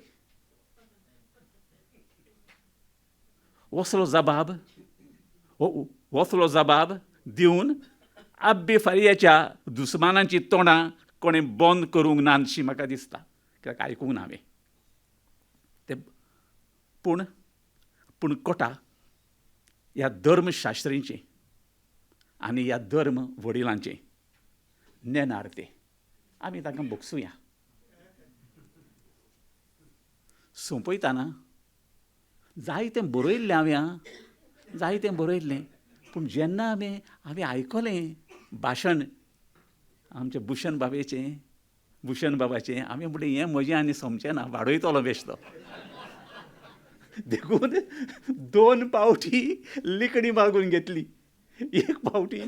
असलो जबाब, असलो जबाब दिवन आब्बे फारियाच्या दुस्मानांची तोंडां कोणें बंद करूंक ना शी म्हाका दिसता, कित्याक आयकूंक ना हांवें तें. पूण पूण कोटा ह्या धर्मशास्त्रींचें आनी ह्या धर्म वडिलांचें नेणार ते, आमी तांकां भोगसुया. सोंपयतना जायतें बरयल्लें हांवें, जायतें बरयल्लें, पूण जेन्ना हांवें आयकलें भाशण आमच्या भूषण बाबाचें, भूषण बाबाचें, हांवें म्हणलें हें म्हजें आनी सोंपचें ना, वाडयतलो बेश्टो. देखून 2 पावटी लिखणी मागून घेतली. एक पावटी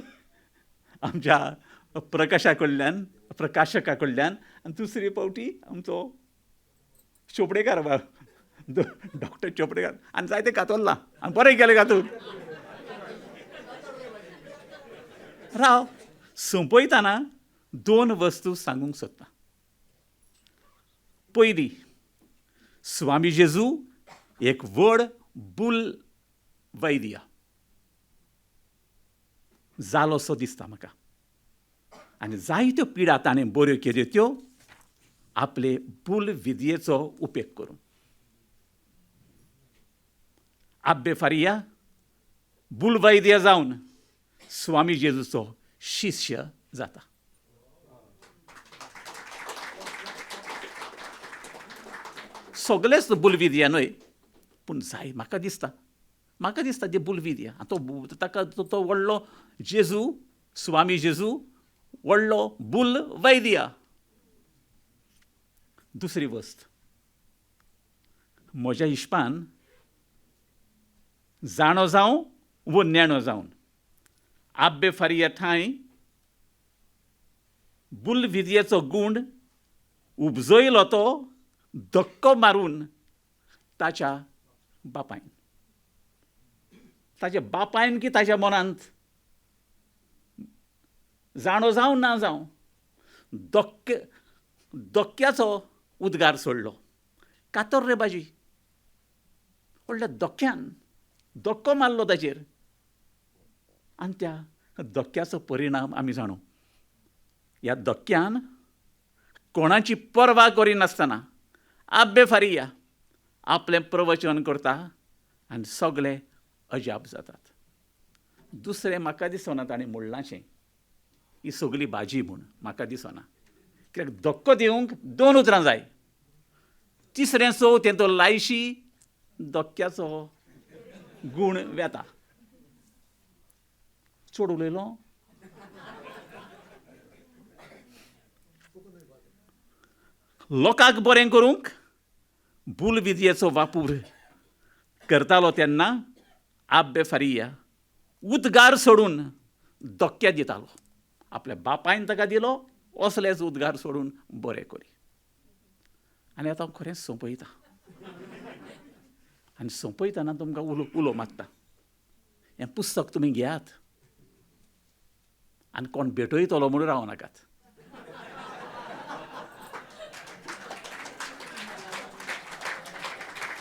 आमच्या प्रकाशा कडल्यान, प्रकाशका कडल्यान, आनी दुसरी पावटी आमचो चोपडेकार बाब, डॉक्टर चोपडेकार, आनी जायते कातरलां आनी बरें केलें कातून. राव, सोंपयतना 2 वस्तू सांगूंक सोदता. पयली, स्वामी जेजू एक व्हड बुल वैद्य जालो सो दिसता म्हाका, आनी जायत्यो पिडा ताणें बऱ्यो केल्यो त्यो आपले बुल विद्येचो उपेग करून. आब्बे फारिया बुल वैद्य जावन स्वामी जेजूचो शिष्य जाता. सगळेच बुलविद्या न्हय, पूण जाय म्हाका दिसता, म्हाका दिसता ती बुलविद्या. तो ताका तो व्हडलो जेजू, स्वामी जेजू व्हडलो बुल वैद्य. दुसरी वस्त, म्हज्या हिशपान जाणो जावं वो नेणो जावन आब्बे फारिया ठांय बुल विद्येचो गूण उपजयलो तो धक्को मारून ताच्या बापायन, ताच्या बापायन की ताच्या मनांत जाणो जावं ना जावं धक्क्याचो उद्गार सोडलो. कातर रे बाजी, व्हडल्या धक्क्यान धक्को मारलो ताचेर, आनी त्या धक्क्याचो परिणाम आमी जाणू. ह्या धक्क्यान कोणाची पर्वा करिनासतना आब्बे फारिया आपलें प्रवचन करता आनी सगळे अजाप जातात. दुसरें म्हाका दिसना ताणें म्हणलांशें, ही सगळी भाजी म्हूण म्हाका दिसना. कित्याक धक्को दिवंक दोन उतरां जाय. तिसरें चवथें तो लायशी धक्क्याचो गूण वेता. चड उलयलो? लोकांक बरें करूंक बुलविद्येचो वापर करतालो तेन्ना आब्बे फारिया उद्गार सोडून धक्के दितालो. आपल्या बापायन ताका दिलो असलेच उद्गार सोडून बरें करी. आनी आतां हांव खरेंच सोंपयता आनी सोंपयतना तुमकां उलो उलो मारता, हें पुस्तक तुमी घेयात आनी कोण भेटयतलो म्हणून रावं नाकात.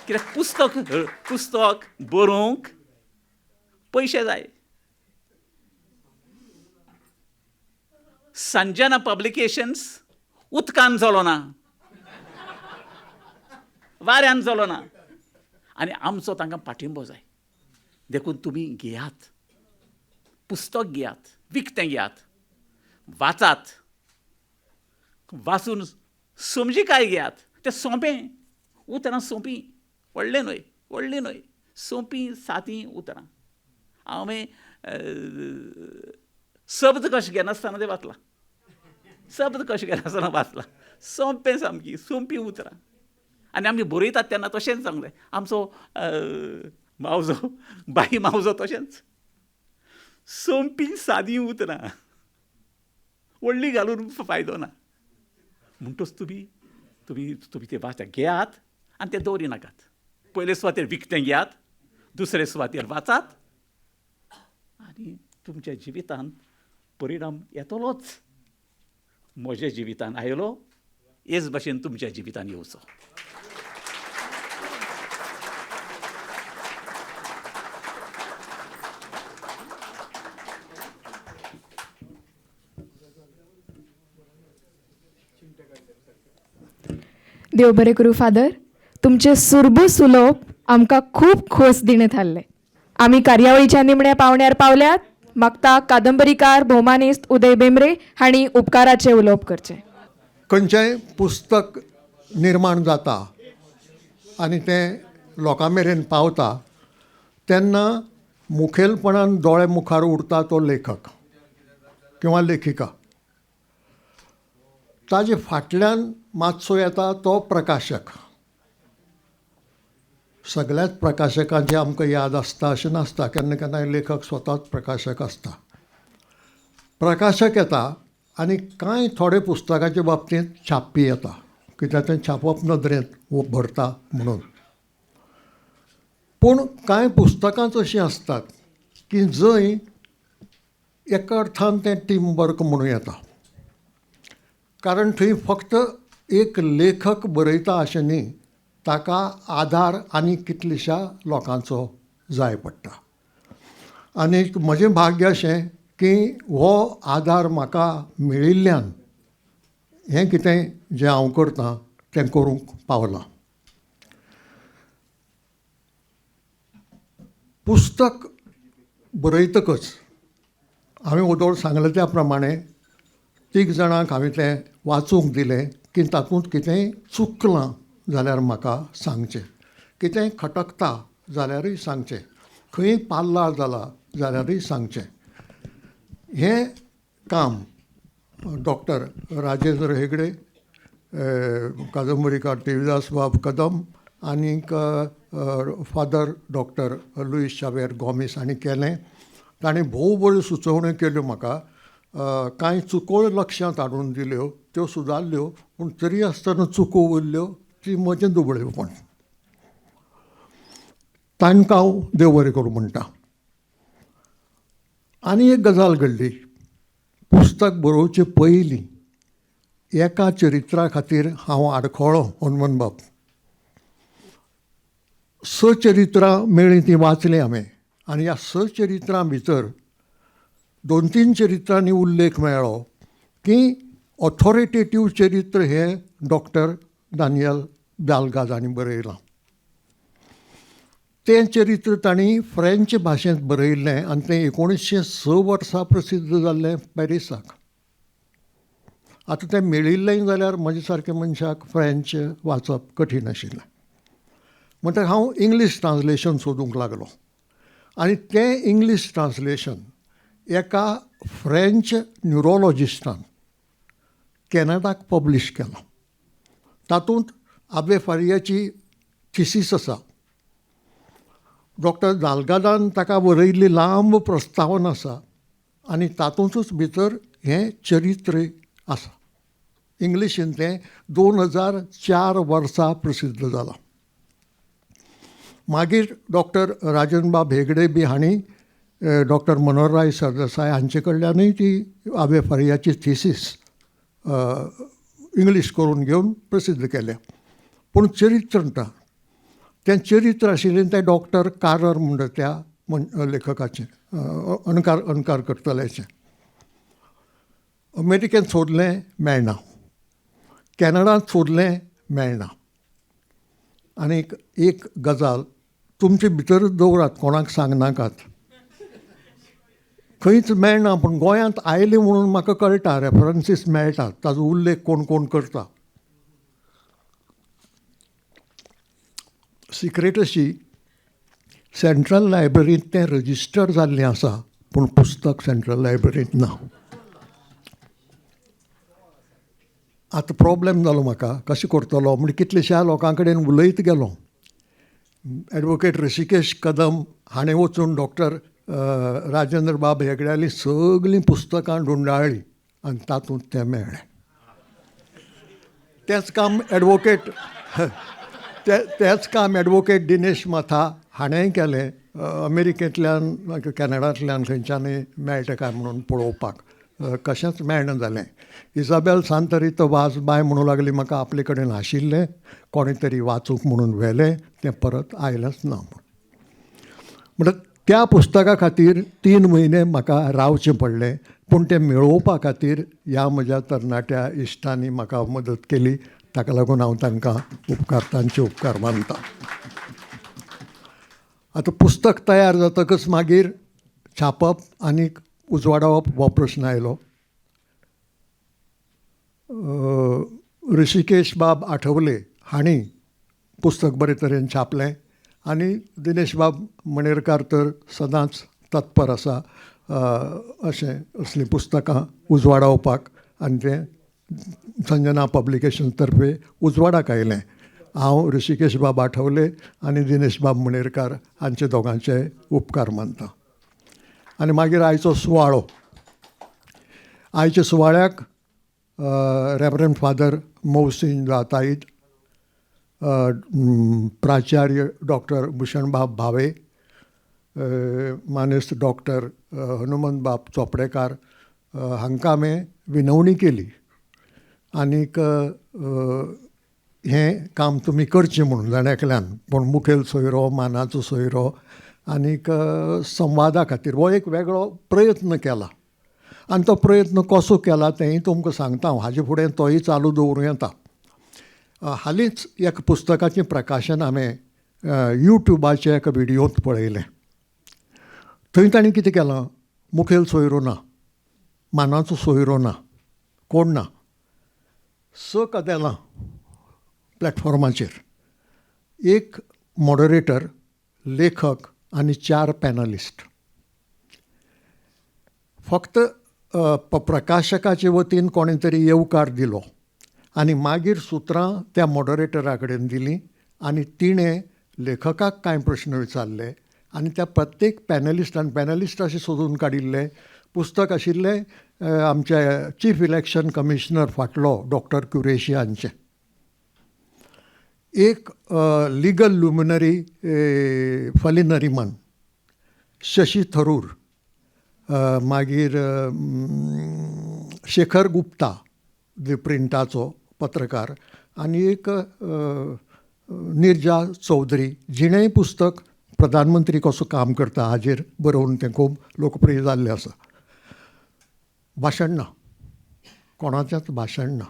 कित्याक पुस्तक पुस्तक बरोवंक पयशे जाय. संजना पब्लिकेशन्स उदकान चलोना, वाऱ्यान चलोना, आनी आमचो तांकां पाठिंबो जाय. देखून तुमी घेयात पुस्तक, घेयात विकतें घेयात, वाचात, वाचून समजिकाय घेयात. तें सोंपें, उतरां सोंपी, व्हडलें न्हय, व्हडलीं न्हय, सोंपी सादी उतरां. हांवें शब्द कशें घेनासतना तें वाचलां, शब्द कशें घेनासतना वाचलां, सोंपें सामकी सोंपी उतरां. आनी आमी बरयतात तेन्ना तशेंच सांगलें आमचो मावजो, बाई मावजो तशेंच सोंपी सादी उतरां, व्हडली घालून फायदो ना. म्हणटच तुमी तुमी तुमी तें वाचा, घेयात आनी तें दवरी नाकात. पयले सुवातेर विकतें घेयात, दुसरे सुवातेर वाचात आनी तुमच्या जिवितांत परिणाम येतलोच. म्हज्या जिवितान आयलो हेच भाशेन तुमच्या जिवितान येवचो. देव बरें करूं फादर, तुमचें सुरबूस उलोवप आमकां खूब खोस दिणें थारलें. आमी कार्यावळीच्या निमण्या पावण्यार पावल्यात. मागता कादंबरीकार भोवमानेस्त उदय बेंब्रे हांणी उपकाराचें उलोवप करचें. खंयचेंय पुस्तक निर्माण जाता आनी तें लोकां मेरेन पावता तेन्ना मुखेलपणान दोळे मुखार उरता तो लेखक किंवा लेखिका. ताजे फाटल्यान मातसो येता तो प्रकाशक. सगळ्याच प्रकाशकांची आमकां याद आसता अशें नासता, केन्ना केन्नाय लेखक स्वताच प्रकाशक आसता. प्रकाशक येता आनी कांय थोडे पुस्तकाचे बाबतींत छापपी येता, कित्याक तें छापप नदरेंत भरता म्हणून. पूण कांय पुस्तकांच अशीं आसतात की जंय एका अर्थान तें टीम वर्क म्हणूं येता, कारण थंय फक्त एक लेखक बरयता अशें न्ही, ताका आधार आनी कितलेश्या लोकांचो जाय पडटा. आनी म्हजें भाग्य अशें की हो आधार म्हाका मेळिल्ल्यान हें कितें जें हांव करतां तें करूंक पावलां. पुस्तक बरयतकच हांवें ओदोळ सांगलें त्या प्रमाणे तीग जाणांक हांवें तें वाचूंक दिलें की तातूंत कितेंय चुकलां जाल्यार म्हाका सांगचें, कितेंय खटकता जाल्यारूय सांगचें, खंय पाल्लार जाला जाल्यारूय सांगचें. हें काम डॉक्टर राजेंद्र हेगडे, कादंबरीकार देविदास बाब कदम आनीक फादर डॉक्टर लुईस शावेर गोमीस हांणी केलें. तांणी भोव बऱ्यो सुचोवण्यो केल्यो म्हाका, कांय चुकोय लक्षांत हाडून दिल्यो, त्यो सुदारल्यो, पूण तरी आसतना चुको उरल्यो ती म्हजें दुबळेपण. तांकां हांव देव बरें करूं म्हणटा. आनी एक गजाल घडली, पुस्तक बरोवचे पयलीं एका चरित्रा खातीर हांव आडखळ्ळो. हनुमनबाब स चरित्रां मेळ्ळीं तीं वाचलीं हांवें आनी ह्या स चरित्रां भितर दोन तीन चरित्रांनी उल्लेख मेळ्ळो की ऑथॉरिटेटीव चरित्र हें डॉक्टर दानियल दाल्गाद हांणी बरयलां. तें चरित्र तांणी फ्रेंच भाशेंत बरयिल्लें आनी तें 1906 वर्सा प्रसिद्ध जाल्लें पॅरिसाक. आतां तें मेळिल्लेंय जाल्यार म्हजे सारक्या मनशाक फ्रेंच वाचप कठीण आशिल्लें. म्हणटकच हांव इंग्लीश ट्रान्सलेशन सोदूंक लागलो आनी तें इंग्लीश ट्रान्सलेशन एका फ्रेंच न्युरोलॉजिस्टान कॅनडाक पब्लीश केलां. तातूंत आबे फारियाची थिसीस आसा. डॉक्टर दाल्गादान ताका बरयल्ली लांब प्रस्तावना आसा आनी तातूंतच भितर हें चरित्र आसा. इंग्लिशीन तें 2004 वर्सा प्रसिद्ध जालां. मागीर डॉक्टर राजनबाब हेगडे बी हांणी डॉक्टर मनोहरराय सरदेसाय हांचे कडल्यानूय ती आबे फारियाची थिसीस इंग्लीश करून घेवन प्रसिद्ध केल्या. पूण चरित्र ना. तें चरित्र आशिल्लें तें डॉक्टर कारर म्हणटा त्या लेखकाचें, अणकार करतल्याचें. अमेरिकेंत सोदलें मेळना, कॅनडांत सोदलें मेळना. आनी एक गजाल तुमचे भितरच दवरात, कोणाक सांगनाकात. खंयच मेळना, पूण गोंयांत आयलें म्हणून म्हाका कळटा, रेफरन्सीस मेळटात, ताजो उल्लेख कोण कोण करता. सिक्रेट अशी सेंट्रल लायब्ररींत तें रजिस्टर जाल्लें आसा, पूण पुस्तक सेंट्रल लायब्ररींत ना. आतां प्रॉब्लेम जालो म्हाका, कशें करतलो म्हण कितलेश्या लोकां कडेन उलयत गेलो. एडवोकेट ऋषिकेश कदम हाणें वचून डॉक्टर राजेंद्र बाब हेगड्यालीं सगळीं पुस्तकां ढुंडाळ्ळीं आनी तातूंत तें मेळ्ळें. तेंच काम एडवोकेट तेंच काम एडवोकेट दिनेश माथा हाणेंय केलें, अमेरिकेंतल्यान कॅनडांतल्यान खंयच्यानूय मेळटा काय म्हणून पळोवपाक, कशेंच मेळना जालें. इजाबेल सांतरीत वाज बाय म्हणूं लागली म्हाका आपले कडेन आशिल्लें, कोणें तरी वाचूंक म्हणून व्हेलें, तें परत आयलेंच ना. म्हणटा त्या पुस्तका खातीर 3 म्हयने म्हाका रावचें पडलें, पूण तें मेळोवपा खातीर ह्या म्हज्या तरणाट्या इश्टांनी म्हाका मदत केली. ताका लागून हांव तांकां उपकार, तांचे उपकार मानता. आतां पुस्तक तयार जातकच मागीर छापप आनी उजवाडावप हो प्रस्न आयलो. ऋषिकेश बाब आठवले हांणी पुस्तक बरे तरेन छापलें आनी दिनेश बाब मणेरकार तर सदांच तत्पर आसा अशें असलीं पुस्तकां उजवाडावपाक, आनी तें संजना पब्लिकेशन तर्फे उजवाडाक आयलें. हांव ऋषिकेश बाब आठवले आनी दिनेश बाब मणेरकार हांचे दोगांचे उपकार मानता. आनी मागीर आयचो सुवाळो, आयच्या सुवाळ्याक रेवरंड फादर मौसीन जाताईद, प्राचार्य डॉक्टर भूषणबाब भावे, मानेस्त डॉक्टर हनुमंतबाब चोपडेकार हांकां हांवें विनवणी केली आनीक हें काम तुमी करचें म्हणून जाण एकल्यान, पूण मुखेल सोयरो, मानाचो सोयरो आनीक संवादा खातीर हो एक वेगळो प्रयत्न केला. आनी तो प्रयत्न कसो केला तेंय तुमकां सांगता हांव, हाजे फुडें तोय चालू दवरूं येता. हालींच एका पुस्तकाचें प्रकाशन हांवें युट्युबाच्या एका व्हिडियोंत पळयलें. थंय तांणी कितें केलां, मुखेल सोयरो ना, मानाचो सोयरो ना, कोण ना, 6 कदेलां प्लॅटफॉर्माचेर, एक मॉडरेटर, लेखक आनी 4 पॅनलिस्ट. फक्त प्रकाशकाचे वतीन कोणें तरी येवकार दिलो आनी मागीर सुत्रां त्या मॉडरेटरा कडेन दिलीं आनी तिणें लेखकाक कांय प्रश्न विचारले आनी त्या प्रत्येक पॅनलिस्टान, पॅनलिस्ट अशें सोदून काडिल्लें पुस्तक आशिल्लें आमचे चीफ इलेक्शन कमिशनर फाटलो डॉक्टर कुरेशी हांचें, एक लिगल लुमिनरी फली नरिमन, शशी थरूर, मागीर शेखर गुप्ता दी प्रिंटाचो पत्रकार आनी एक निर्जा चौधरी, जिणेंय पुस्तक प्रधानमंत्री कसो काम करता हाजेर बरोवन तें खूब लोकप्रिय जाल्लें आसा. भाशण ना, कोणाचेंच भाशण ना,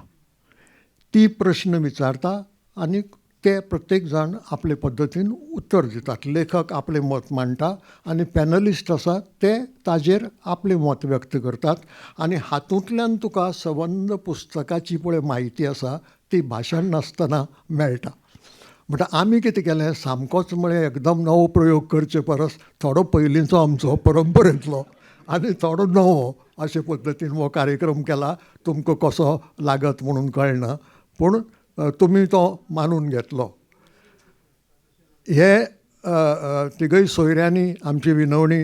ती प्रश्न विचारता आनी ते ते प्रत्येक जाण आपले पद्दतीन उत्तर दितात. लेखक आपलें मत मांडटा आनी पॅनलिस्ट आसा ते ताजेर आपलें मत व्यक्त करतात आनी हातूंतल्यान तुका सबंद पुस्तकाची पळय म्हायती आसा ती भाशण नासतना मेळटा. म्हणटा आमी कितें केलें, सामकोच म्हळें एकदम नवो प्रयोग करचे परस थोडो पयलींचो आमचो परंपरेंतलो आनी थोडो नवो अशे पद्दतीन हो कार्यक्रम केला. तुमकां कसो लागत म्हणून कळना, पूण तुमी तो मानून घेतलो. हे तिगय सोयऱ्यांनी आमची विनवणी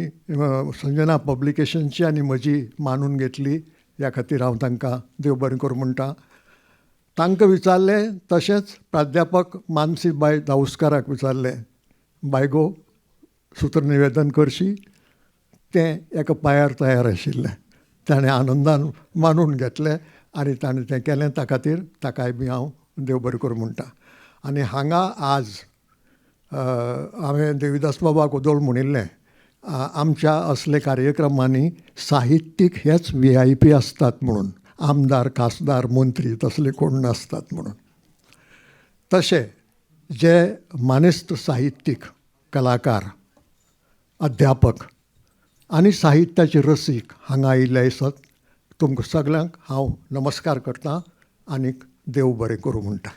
संजना पब्लिकेशनची आनी म्हजी मानून घेतली. ह्या खातीर हांव तांकां देव बरें करूं म्हणटा. तांकां विचारलें, तशेंच प्राध्यापक मानसी बाय धाऊस्काराक विचारलें, बायगो सूत्रनिवेदन करशी? तें एका पांयार तयार आशिल्लें, ताणें आनंदान मानून घेतलें आनी ताणें तें केलें. त्या खातीर ताकाय बी हांव देव बरें करूं म्हणटा. आनी हांगा आज हांवें देविदास बाबाक वदोळ म्हणिल्लें, आमच्या असले कार्यक्रमांनी साहित्यीक हेच VIP आसतात म्हणून, आमदार खासदार मंत्री तसले कोण नासतात म्हणून. तशें जे मानेस्त साहित्यीक, कलाकार, अध्यापक आनी साहित्याचे रसीक हांगा आयिल्ले आसत, तुमकां सगल्यांक हांव नमस्कार करतां आनीक देव बरें करूं म्हणटा.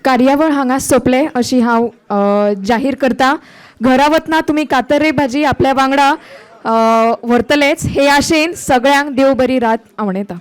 कार्यावळ हांगा सोंपले अशी हांव जाहीर करता. घरा वतना तुमी कातर रे भाजी आपल्या वांगडा व्हरतलेच हे आशेन सगळ्यांक देव बरी रात आवणेता.